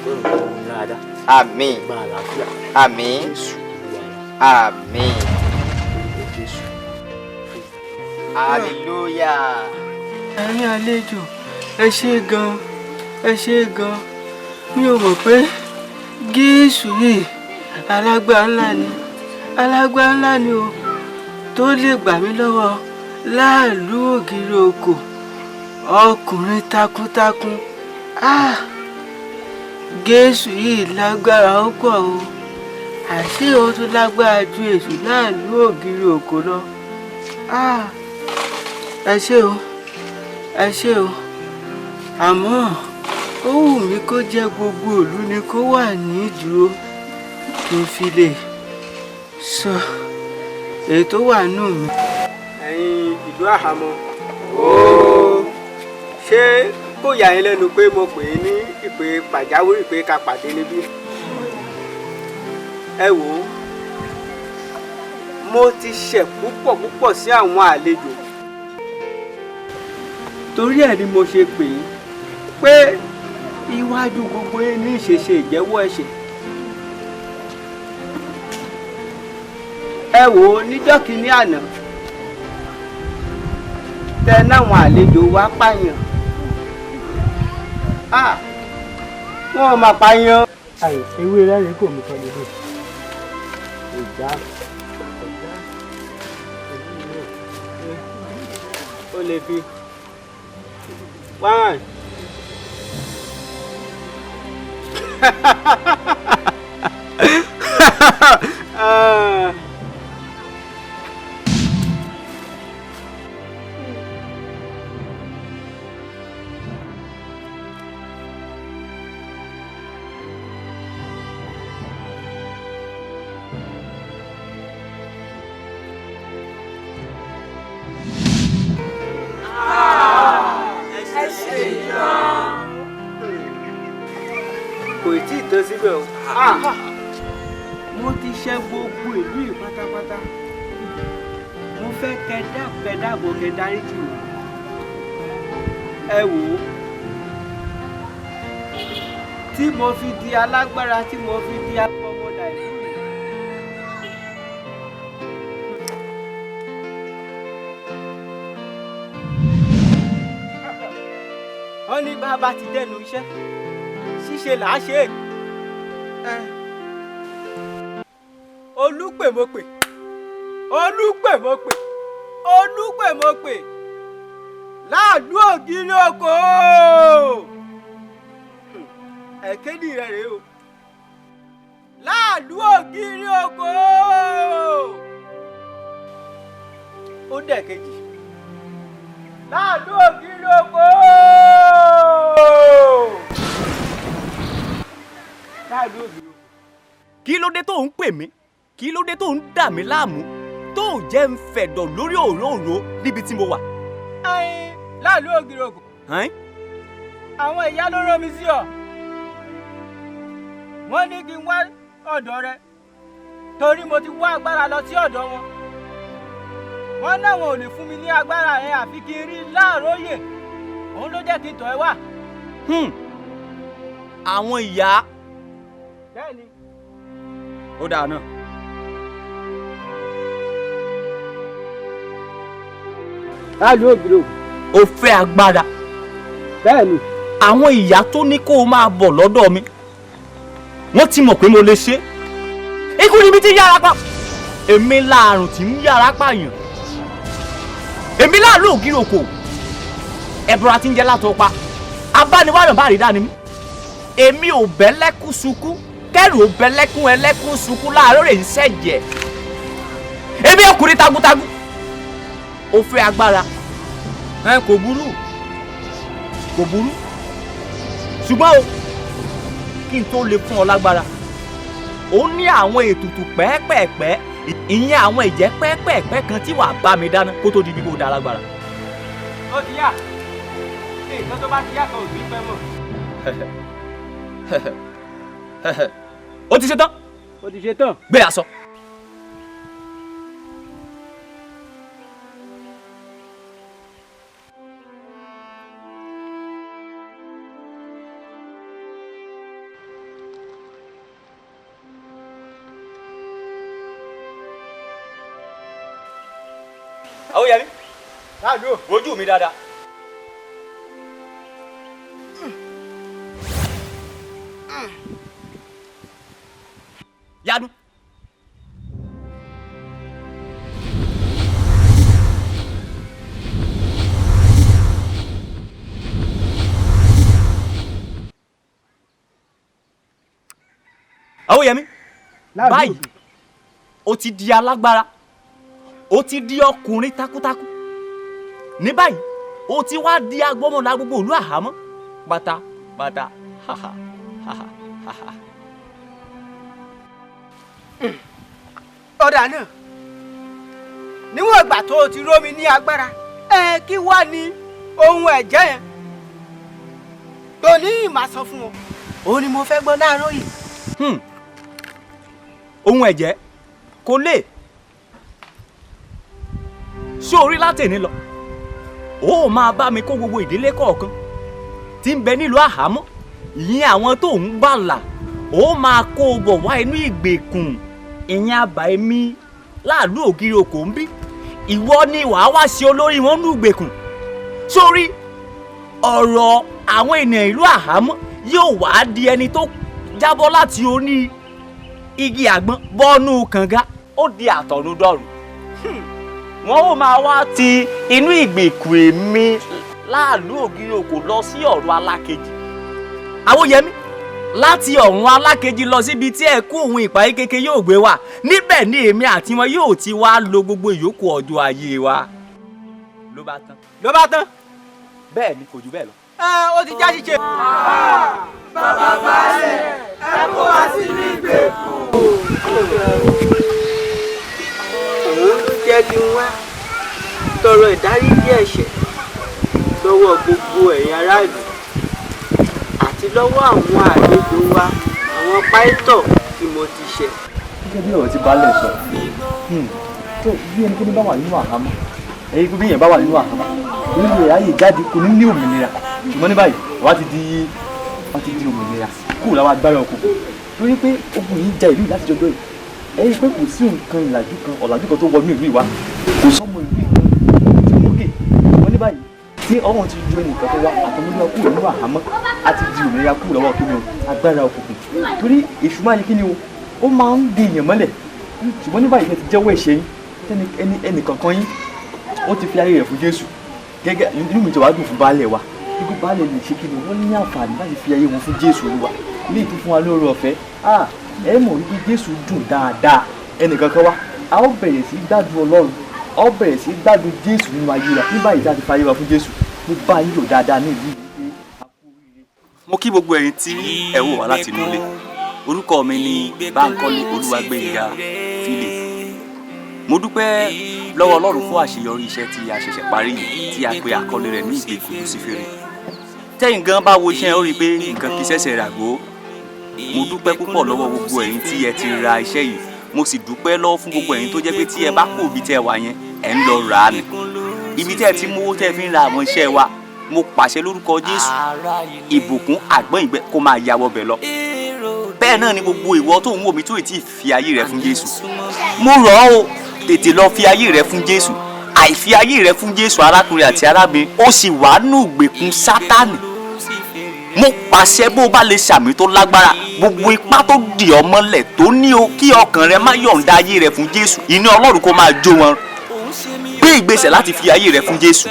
Ọlọ́run kọ́ ọ́n dáadáa. Àmín. Gba àlàáfíà. Àmín. Jésù Olúwa wa. Àmín. Lórúkọ Jésù. Hallelujah. Ẹ̀yin àlejò, ẹ ṣé gan, ẹ ṣé gan. Mi ò mọ̀ pé Jésù yìí alágbára ńlá ni, alágbára ńlá ni o, tó lè gbà mí lọ́wọ́ láàlú ògiri òkò, ọkùnrin takuntakun. Ah! Jésù yìí lágbára ó pọ̀ o, àṣé ó tún lágbára ju èṣù láàlú ògiri òkò lọ. Ah! Ẹ ṣé o, ẹ ṣé o. Àmọ́ ó wù mí kó jẹ́ gbogbo ìlú ni kó wà ní ìdúró kí n fi lè sọ èyí tó wà nù mí. Ẹ̀yin ìlú àhámọ́, ṣé kò yà yín lẹ́nu pé mo pè é ní ìpè pàjáwìrì pé ká pàdé níbí? Ẹ wò ó, mo ti ṣẹ̀ púpọ̀ púpọ̀ sí àwọn àlejò, torí ẹ̀ ni mo ṣe pè é pé iwájú gbogbo yín ní ìṣeṣe ìjẹ́wọ́ ẹ̀ṣẹ̀. Ẹ wò ó, níjọ́ kìíní àná tẹ náwọn àlejò wá pààyàn, wọn ò máa pààyàn. Ayò ewé rẹ́rìn kò mú kan lélẹ̀. Ìjà ó lè fi one. Ah. Kò tí ì tán síbẹ̀ o. Mo ti ṣẹ́ gbogbo ìlú yìí pátápátá. Mo fẹ́ kẹ́ dákẹ́ dáàbò kẹ́ dáríjì mi. Ẹ wò ó, tí mo fi di alágbára, tí mo fi di apọmọdà ìlú yìí. Wọ́n ní bá a bá ti dẹnu iṣẹ́, ṣíṣe là á ṣe é. Olúpèmọpè, Olúpèmọpè, Olúpèmọpè láàlú ògiri oko, ẹ̀kẹ́ni rẹ̀ rèé o, láàlú ògiri oko. Ó dẹ̀ kejì, láàlú ògiri oko, láàlú ògiri oko. Kí ló dé tó ń pè mí? Kí ló dé tó ń dà mí láàmú tó ò jẹ́ ń fẹ̀dọ̀ lórí òróòró níbi tí mo wà? Ẹyin láàlú ògiri oko, àwọn ìyá ló rán mi sí ọ. Wọ́n ní kí n wá ọ̀dọ̀ rẹ torí mo ti wá agbára lọ sí ọ̀dọ̀ wọn. Wọ́n náà wọn ò lè fún mi ní agbára rẹ àfi kí n rí láàróyè. Òun ló jẹ́ kí n tọ̀ ẹ́ wá. Àwọn ìyá. Bẹ́ẹ̀ni. Ó dáa náà. Láàlú ògiri oko. O fẹ́ agbára. Bẹ́ẹ̀ni. Àwọn ìyá tó ní kó o máa bọ̀ lọ́dọ̀ mi, wọ́n ti mọ̀ pé mo lè ṣe é. Ikú ni mi ti yára pa. Èmi láàrùn tí ń yára pààyàn. Èmi láàlú ògiri òkò. Ẹ̀bùrà tí ń jẹ́ látọ̀ pa. Abániwáràn bá rí dání mi. Èmi ò bẹ́lẹ́kún sunkún. Kẹ́rù ò bẹ́lẹ́kún ẹlẹ́kún sunkún láàárọ̀ rè ń ṣẹ̀jẹ̀. Èmi ọkùnrin takuntakun. O fẹ́ agbára. Ẹ kò burú, kò burú, ṣùgbọ́n o kí n tó lè fún ọ lágbára, ó ní àwọn ètùtù pẹ́ẹ́pẹ́ẹ̀pẹ́, ìyẹn àwọn ìjẹ́ pẹ́ẹ́pẹ́ẹ̀pẹ́ kan tí wàá bá mi dáná kó tó di bí kò dá lágbára. Ó ti yá, nǹkan tó bá ti yá kan ò ní pẹ́ mọ́. Ó ti ṣe tán. Ó ti ṣe tán. Gbé aṣọ. Àwòyẹmí, wojú mi dáadáa. Yanu. Àwòyẹmí, báyìí o ti di alágbára, o ti di ọkùnrin takuntakun. Ní báyìí o ti wá di agbọ́mọlá gbogbo ìlú àhámọ́ pátápátá. Ha ha ha ha ha. Ọ̀dà náà, níwọ̀n ìgbà tó o ti ró mi ní agbára, ẹ kí wá ní ohun ẹ̀jẹ̀ yẹn tó ní ìmà sọ fún ọ, òun ni mo fẹ́ gbọ́ láàárọ̀ yìí. Ohun ẹ̀jẹ̀ kò lè ṣé orí látẹ̀ní lọ, ó máa bá mi kó gbogbo ìdílé kọ̀ọ̀kan tí ń bẹ nílùú àhámọ́, ìyẹn àwọn tó ń gbàlà, ó máa kó o bọ̀ wá inú ìgbèkùn ìyẹn àbá èmi láàlú ògiri òkò ń bí. Ìwọ ni wàá wá ṣe olórí wọn nú ìgbèkùn. Sórí ọ̀rọ̀ àwọn ènìyàn ìlú àhámọ́ yóò wá di ẹni tó jábọ́ láti orí igi àgbọn bọ́nú kànga, ó di àtọ̀rundọ̀rùn. Wọ́n ó máa wá ti inú ìgbèkùn èmi láàlú ògiri òkò lọ sí ọ̀run alákejì. Àwòyẹmí, láti ọ̀run alákejì lọ síbi tí ẹ̀kú òun ìpayín kéke yóò gbé wà, níbẹ̀ ni èmi àti wọn yóò ti wá lo gbogbo ìyókù ọjọ́ ayé wa. Ló bá tán. Ló bá tán. Bẹ́ẹ̀ ni, kò jù bẹ́ẹ̀ lọ. Ẹ ó ti já ṣíṣe. Bàbá baálẹ̀, ẹ kó wa sínú ìgbèkùn. Òun ló jẹ́ kí n wá tọrọ ìdáríjì ẹ̀ṣẹ̀ lọ́wọ́ gbogbo ẹ̀yin aráàlú àti lọ́wọ́ àwọn àlejò wa, àwọn pásítọ̀ tí mo ti ṣẹ̀. Gẹ́gẹ́ bí ọ̀rọ̀ tí baálẹ̀ sọ, tó bí ẹnikẹ́ni bá wà nínú àhámọ́, ẹ̀yin bí èèyàn bá wà nínú àhámọ́, kò ní lè ráyè jáde, kò ní ní òmìnira. Ṣùgbọ́n ní báyìí, wàá ti di òmìnira kúrò láwọn agbára òkùnkùn, torí pé ogun yìí ja ìlú láti jọjọ́ yìí. Ẹ̀yin pé kò sí nǹkan ìlàjú kan, ọ̀làjú kan tó wọnú ìlú ìwá, kò sọ́mọ ìlú ìkan tí ó mókè. Ṣùgbọ́n ní báyìí tí Ọlọ́run ti yọ ẹnìkan tó wá àtọmọdé wa kúrò nínú àhámọ́, àti di òmìnira kúrò lọ́wọ́ kí ni o, agbára òkùnkùn. Torí èṣù máa yẹ kí ni o, ó máa ń di èèyàn mọ́lẹ̀. Ṣùgbọ́n ní báyìí ẹ ti jẹ́wọ́ ẹ̀ṣẹ̀ yín, ẹnìkankan yín ó ti fi ayé rẹ̀ fún Jésù. Gẹ́gẹ́ inú mi ti wá dùn fún baálẹ̀ wa, ikú baálẹ̀ lè ṣe kí ni wọ́n ní àǹfààní láti fi ayé wọn fún Jésù Olúwa. Ilé ìtú fún wa lóore ọ̀fẹ́, ẹ mọ̀ wípé Jésù dùn dáadáa. Ẹnìkankan wa a ó bẹ̀rẹ̀ sí gbádùn Ọlọ́run, a ó bẹ̀rẹ̀ sí gbádùn Jésù nínú ayé wa. Ní báyìí tí a ti fi ayé wa fún Jésù, mo bá yín lò dáadáa ní ìlú yìí. Mo kí gbogbo ẹ̀yin tí ẹ wò wá láti inú ilé. Orúkọ mi ni Bánkọ́lé Olúwagbénga Philip. Mo dúpẹ́ lọ́wọ́ Ọlọ́run fún àṣeyọrí iṣẹ́ tí a ṣẹ̀ṣẹ̀ parí yìí, tí a pe àkọlé rẹ̀ ní ìgbèkùn Lúsíférì. Tẹ́yìn gan bá wo iṣẹ́, ó rí i pé nǹkan kì í ṣẹ̀ṣẹ̀ ràgó. Mo dúpẹ́ púpọ̀ lọ́wọ́ gbogbo ẹ̀yin tí ẹ ti ra iṣẹ́ yìí. Mo sì dúpẹ́ lọ́wọ́ fún gbogbo ẹ̀yin tó jẹ́ pé tí ẹ bá kú ibi tẹ́ ẹ wà yẹn, ẹ̀ ń lọ rà á ni. Ibi tẹ́ ẹ ti mówó tẹ́ ẹ fi ń ra àwọn iṣẹ́ wa, mo pàṣẹ lórúkọ Jésù, ìbùkún àgbọ̀n ìgbẹ́ kó máa ya wọbẹ̀ lọ. Bẹ́ẹ̀ náà ni gbogbo ìwọ tó ń wò mí tó ì tí ì fi ayé rẹ fún Jésù, mo rọ̀ ọ́ o, tètè lọ fi ayé rẹ fún Jésù. Àìfi ayé rẹ fún Jésù, arákùnrin àti arábìnrin, ó sì wà nù ìgbèkùn Sátánì. Mo pàṣẹ bó bá lè ṣàmì tó lágbára, gbogbo ipá tó dì ọ́ mọ́lẹ̀ tó ní o kí ọkàn rẹ má yọ̀ǹda ayé rẹ fún Jésù, iná Ọlọ́run kó máa jó wọn. Gbé ìgbésẹ̀ láti fi ayé rẹ fún Jésù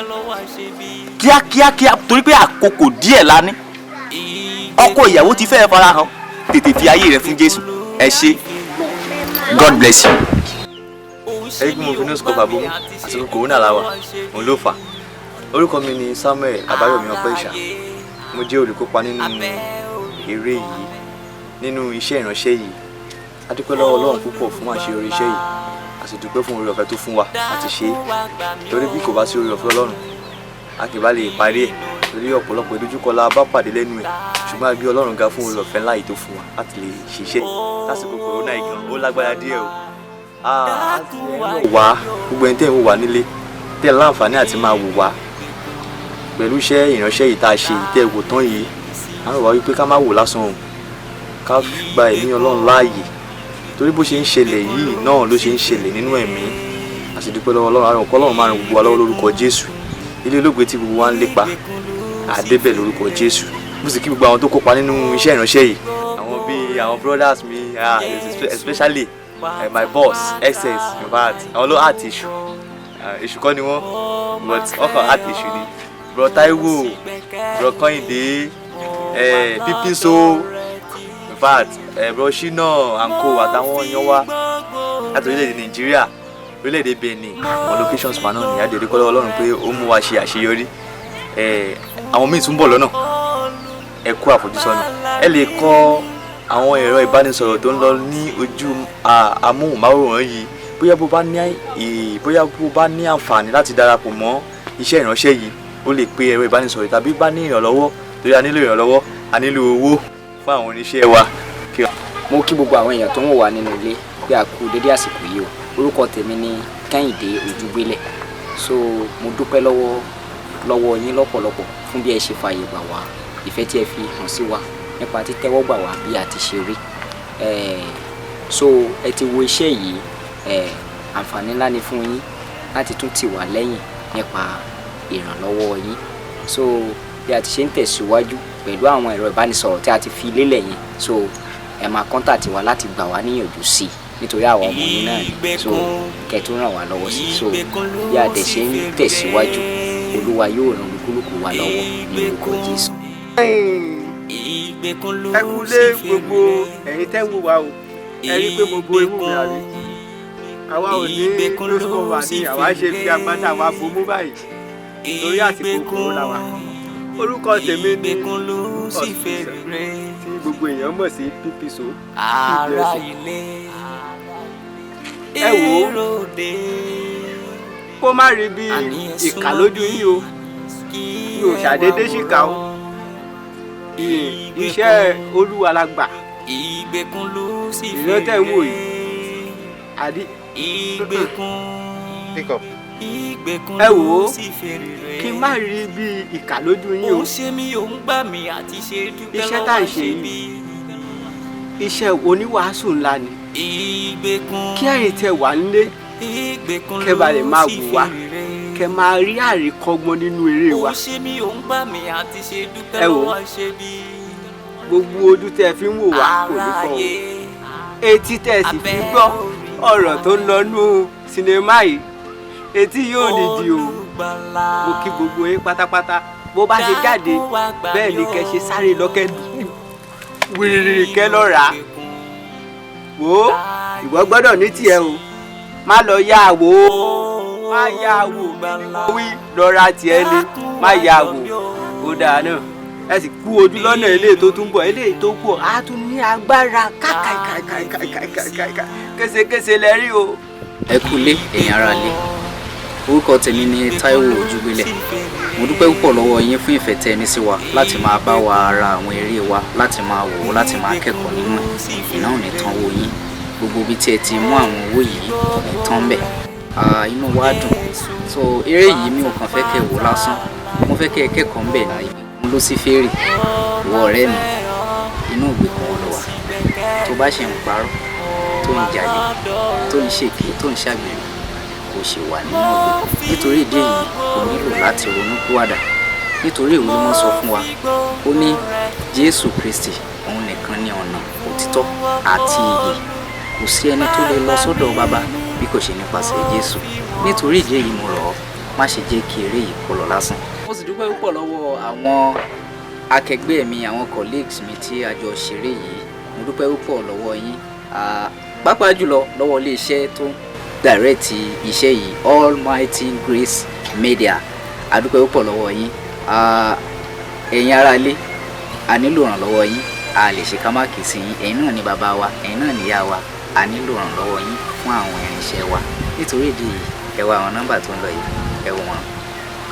kíákíákíá, torí pé àkókò díẹ̀ la ní. Ọkọ ìyàwó ti fẹ́ farahàn, tètè fi ayé rẹ fún Jésù. Ẹ ṣé. God bless you. Ẹ kí mo fi nose cover bomú, àsìkò kòrónà la wà, òun ló fà á. Orúkọ mi ni Samuel Àbáyọ̀mí Ọpẹ́ìṣà. Mo jẹ́ olùkópa nínú eré yìí, nínú iṣẹ́ ìránṣẹ́ yìí. A dúpẹ́ lọ́wọ́ Ọlọ́run púpọ̀ fún àṣeyọrí iṣẹ́ yìí. A sì dúpẹ́ fún oore ọ̀fẹ́ tó fún wa láti ṣe é. Torí bí kò bá sí oore ọ̀fẹ́ Ọlọ́run, a kì bá lè parí ẹ̀. Torí ọ̀pọ̀lọpọ̀ ìdojúkọ la bá pàdé lẹ́nu ẹ̀. Ṣùgbọ́n a gbé Ọlọ́run ga fún oore ọ̀fẹ́ ńlá yìí tó fún wa láti lè ṣiṣẹ́. Lásìkò kòrónà yìí gan, ó lágbára díẹ̀ o. Wá gbogbo ẹni tẹ́ ń wò wá nílé, tẹ́ láǹfààní àti máa wò wá pẹ̀lú iṣẹ́ ìránṣẹ́ yìí tá a ṣe tẹ́ wò tán yìí. A rọ̀ wá wípé ká má wò lásán o, ká gba ẹ̀mí Ọlọ́run láàyè. Torí bó ṣe ń ṣẹlẹ̀ yìí náà ló ṣe ń ṣẹlẹ̀ nínú ẹ̀mí. A sì dúpẹ́ lọ́wọ́ Ọlọ́run, àrùn kọ́lọ́run máa ràn gbogbo wa lọ́wọ́ lórúkọ Jésù. Ilé olóògbé tí gbogbo wa ń lépa, àdébẹ̀ lórúkọ Jésù. Mo sì kí gbogbo àwọn tó kópa nínú iṣẹ́ ìránṣẹ́ yìí. Àwọn bíi àwọn brothers mi, especially my boss SS, in fact, àwọn ló àti èṣù. Èṣù kọ́ ni wọ́n, but wọ́n kàn àti èṣù ni. Bro Taiwo, Bro Kọ́hìndé, Pipiso, in fact, Bro Shina and co àtàwọn èèyàn wa láti orílẹ̀-èdè Nàìjíríà, orílẹ̀-èdè Benin, àwọn locations wa náà ní àdéhùn kọ́lọ́ Ọlọ́run pé ó mú wa ṣe àṣeyọrí. Àwọn míì tún bọ̀ lọ́nà. Ẹ kú àfojúsọ́nà. Ẹ lè kọ àwọn ẹ̀rọ ìbánisọ̀rọ̀ tó ń lọ ní ojú amóhùnmáwòrán yìí bóyá bó bá ní àǹfààní láti darapọ̀ mọ́ iṣẹ́ ìránṣẹ́ yìí. Ó lè pe ẹ̀rọ ìbánisọ̀rọ̀ tàbí bá ní ìrànlọ́wọ́, torí a nílò ìrànlọ́wọ́, a nílò owó fún àwọn oníṣẹ́ wa. Mo kí gbogbo àwọn èèyàn tó ń wò wá nínú ilé pé a kú dédé àsìkò yìí o. Orúkọ tèmi ni Kẹ́hìndé Ojúgbélẹ̀. So mo dúpẹ́ lọ́wọ́ yín lọ́pọ̀lọpọ̀ fún bí ẹ ṣe fààyè gbà wá, ìfẹ́ tí ẹ fi hàn sí wa nípa títẹ́wọ́gbà wá bí a ti ṣe rí. So ẹ ti wo iṣẹ́ yìí, àǹfààní ńlá ni fún yín láti tún tì wá lẹ́yìn nípa ìrànlọ́wọ́ yín. So bí a ti ṣe ń tẹ̀síwájú pẹ̀lú àwọn ẹ̀rọ ìbánisọ̀rọ̀ tí a ti fi lélẹ̀ yẹn, so ẹ máa contact wa láti gbà wá níyànjú sí i, nítorí àwọn ọmọ yín náà ni. So kẹ́ tún ràn wá lọ́wọ́ sí i. So bí a dẹ̀ ṣe ń tẹ̀síwájú, Olúwa yóò ràn olúkúlùkù wa lọ́wọ́ ní orúkọ Jésù. Ẹ kú lé gbogbo ẹ̀yin tẹ́ ń wò wá o. Ẹ rí i pé mo bo imú mi àbí? Àwa ò ní nose cover ni àwa ṣe fi agbádá wa bomú báyìí torí àsìkò kòrónà wa. Orúkọ tèmi ni Ọ̀sùnfẹ́ tí gbogbo èèyàn mọ̀ sí Pipiso. Ẹ wò ó, kó má rí bí ìkà lójú yín o, mi ò ṣàdédé ṣìkà o. Iṣẹ́ Olúwa la gbà. Ìran tẹ̀ ń wò yìí àdí. Ẹ wò ó, kí n má rí bí ìkà lójú yín o. Iṣẹ́ tá à ń ṣe yìí, iṣẹ́ oníwàásù ńlá ni. Kí ẹ̀yin tẹ́ wà nílé kẹ́ bá lè máa wò wá, kẹ́ máa rí àríkọ́gbọ́n nínú eré wa. Ẹ wò ó, gbogbo ojú tẹ́ fi ń wò wá kò ní fọ́ o, etí tẹ́ sì fi gbọ́ ọ̀rọ̀ tó ń lọ nú sinimá yìí, etí yóò ní di o. Mo kí gbogbo yín pátápátá. Bó bá ṣe jáde bẹ́ẹ̀ ni kẹ́ ṣe sáré lọ́kẹ́ wírírí kẹ́ lọ́ rà á. Wò ó, ìwọ gbọ́dọ̀ ní tiẹ̀ o, má lọ yá a wò ó, má yá a wò wí lọ ra tiẹ̀ ni, má yá a wò ó dáa náà. Ẹ sì kú ojú lọ́nà eléyìí tó tún bọ̀, eléyìí tó kù á tún ní agbára kákàkàkàkàkàkà késekése lẹ rí o. Ẹ kú lé ẹ̀yin ará lé. Orúkọ tèmi ni Táíwò Ojúgbélẹ̀. Mo dúpẹ́ púpọ̀ lọ́wọ́ yín fún ìfẹ́ tẹ́ ẹ ní sí wa láti máa bá wa ra àwọn eré wa, láti máa wò ó, láti máa kẹ́kọ̀ọ́ nínú ẹ̀. Iná ò ní tán owó yín. Gbogbo ibi tí ẹ ti mú àwọn owó yìí kò ní tán bẹ̀. Inú wa dùn. So eré yìí mi ò kàn fẹ́ kẹ́ ẹ wò lásán. Mo fẹ́ kẹ́ ẹ kẹ́kọ̀ọ́ ńbẹ̀ náà. Ìgbèkùn ló sì fèrè. Ìwọ ọ̀rẹ́ mi, inú ìgbèkùn wo lo wà? Tó bá ṣe ń parọ́, tó ń jalè, tó ń ṣèké, tó ń ṣàgbèrè, kò ṣe wà nínú ìgbèkùn. Nítorí ìdí èyí, o nílò láti ronúpìwàdà. Nítorí ìwé mímọ́ sọ fún wa, ó ní Jésù Kristi òun nìkan ní ọ̀nà òtítọ́ àti ìyè. Kò sí ẹni tó lè lọ sọ́dọ̀ Baba bí kò ṣe nípasẹ̀ Jésù. Nítorí ìdí èyí mo rọ̀ ọ́, má ṣe jẹ́ kí eré yìí kó lọ lásán. Mo sì dúpẹ́ púpọ̀ lọ́wọ́ àwọn akẹgbẹ́ mi, àwọn colleagues mi tí a jọ ṣeré yìí. Mo dúpẹ́ púpọ̀ lọ́wọ́ yín, pàápàá jùlọ lọ́wọ́ iléeṣẹ́ tó ń direct iṣẹ́ yìí, Almighty Grace Media. A dúpẹ́ púpọ̀ lọ́wọ́ yín. Ah, ẹ̀yin ará ilé, a nílò ìrànlọ́wọ́ yín. A lè ṣe ká má kì í sí yín. Ẹ̀yin náà ni bàbá wa, ẹ̀yin náà ni ìyá wa. A nílò ìrànlọ́wọ́ yín fún àwọn irinṣẹ́ wa. Nítorí ìdí èyí, ẹ wá àwọn nọ́mbà tó ń lọ yìí, ẹ wò wọ́n.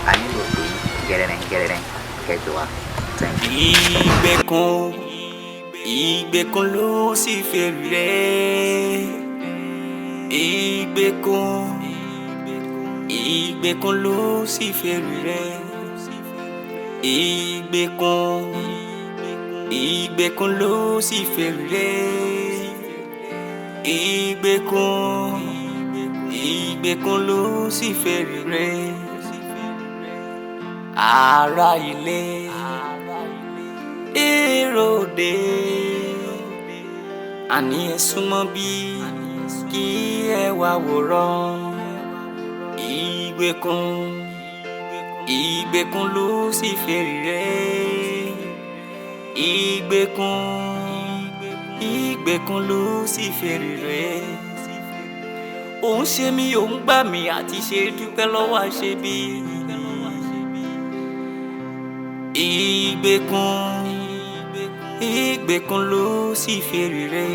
A nílò pé gẹrẹrẹ gẹrẹrẹ kẹgbẹ́ wa. Thank you. Ìgbèkùn, ìgbèkùn ló sì fèrè. Ìgbèkùn, ìgbèkùn ló sì fèrè. Ìgbèkùn, ìgbèkùn ló sì fèrè. Ìgbèkùn, ìgbèkùn ló sì fèrè. Ará ilé, èrò dé, àní ẹ súnmọ́ bí kí ẹ wá wòran. Ìgbèkùn, ìgbèkùn ló sì fèrè. Ìgbèkùn, ìgbèkùn ló sì fèrè. Òun ṣe mí, òun gbà mí, àti ṣe dúpẹ́ lọ́wọ́ àṣebí. Ìgbèkùn, ìgbèkùn ló sì fèrè.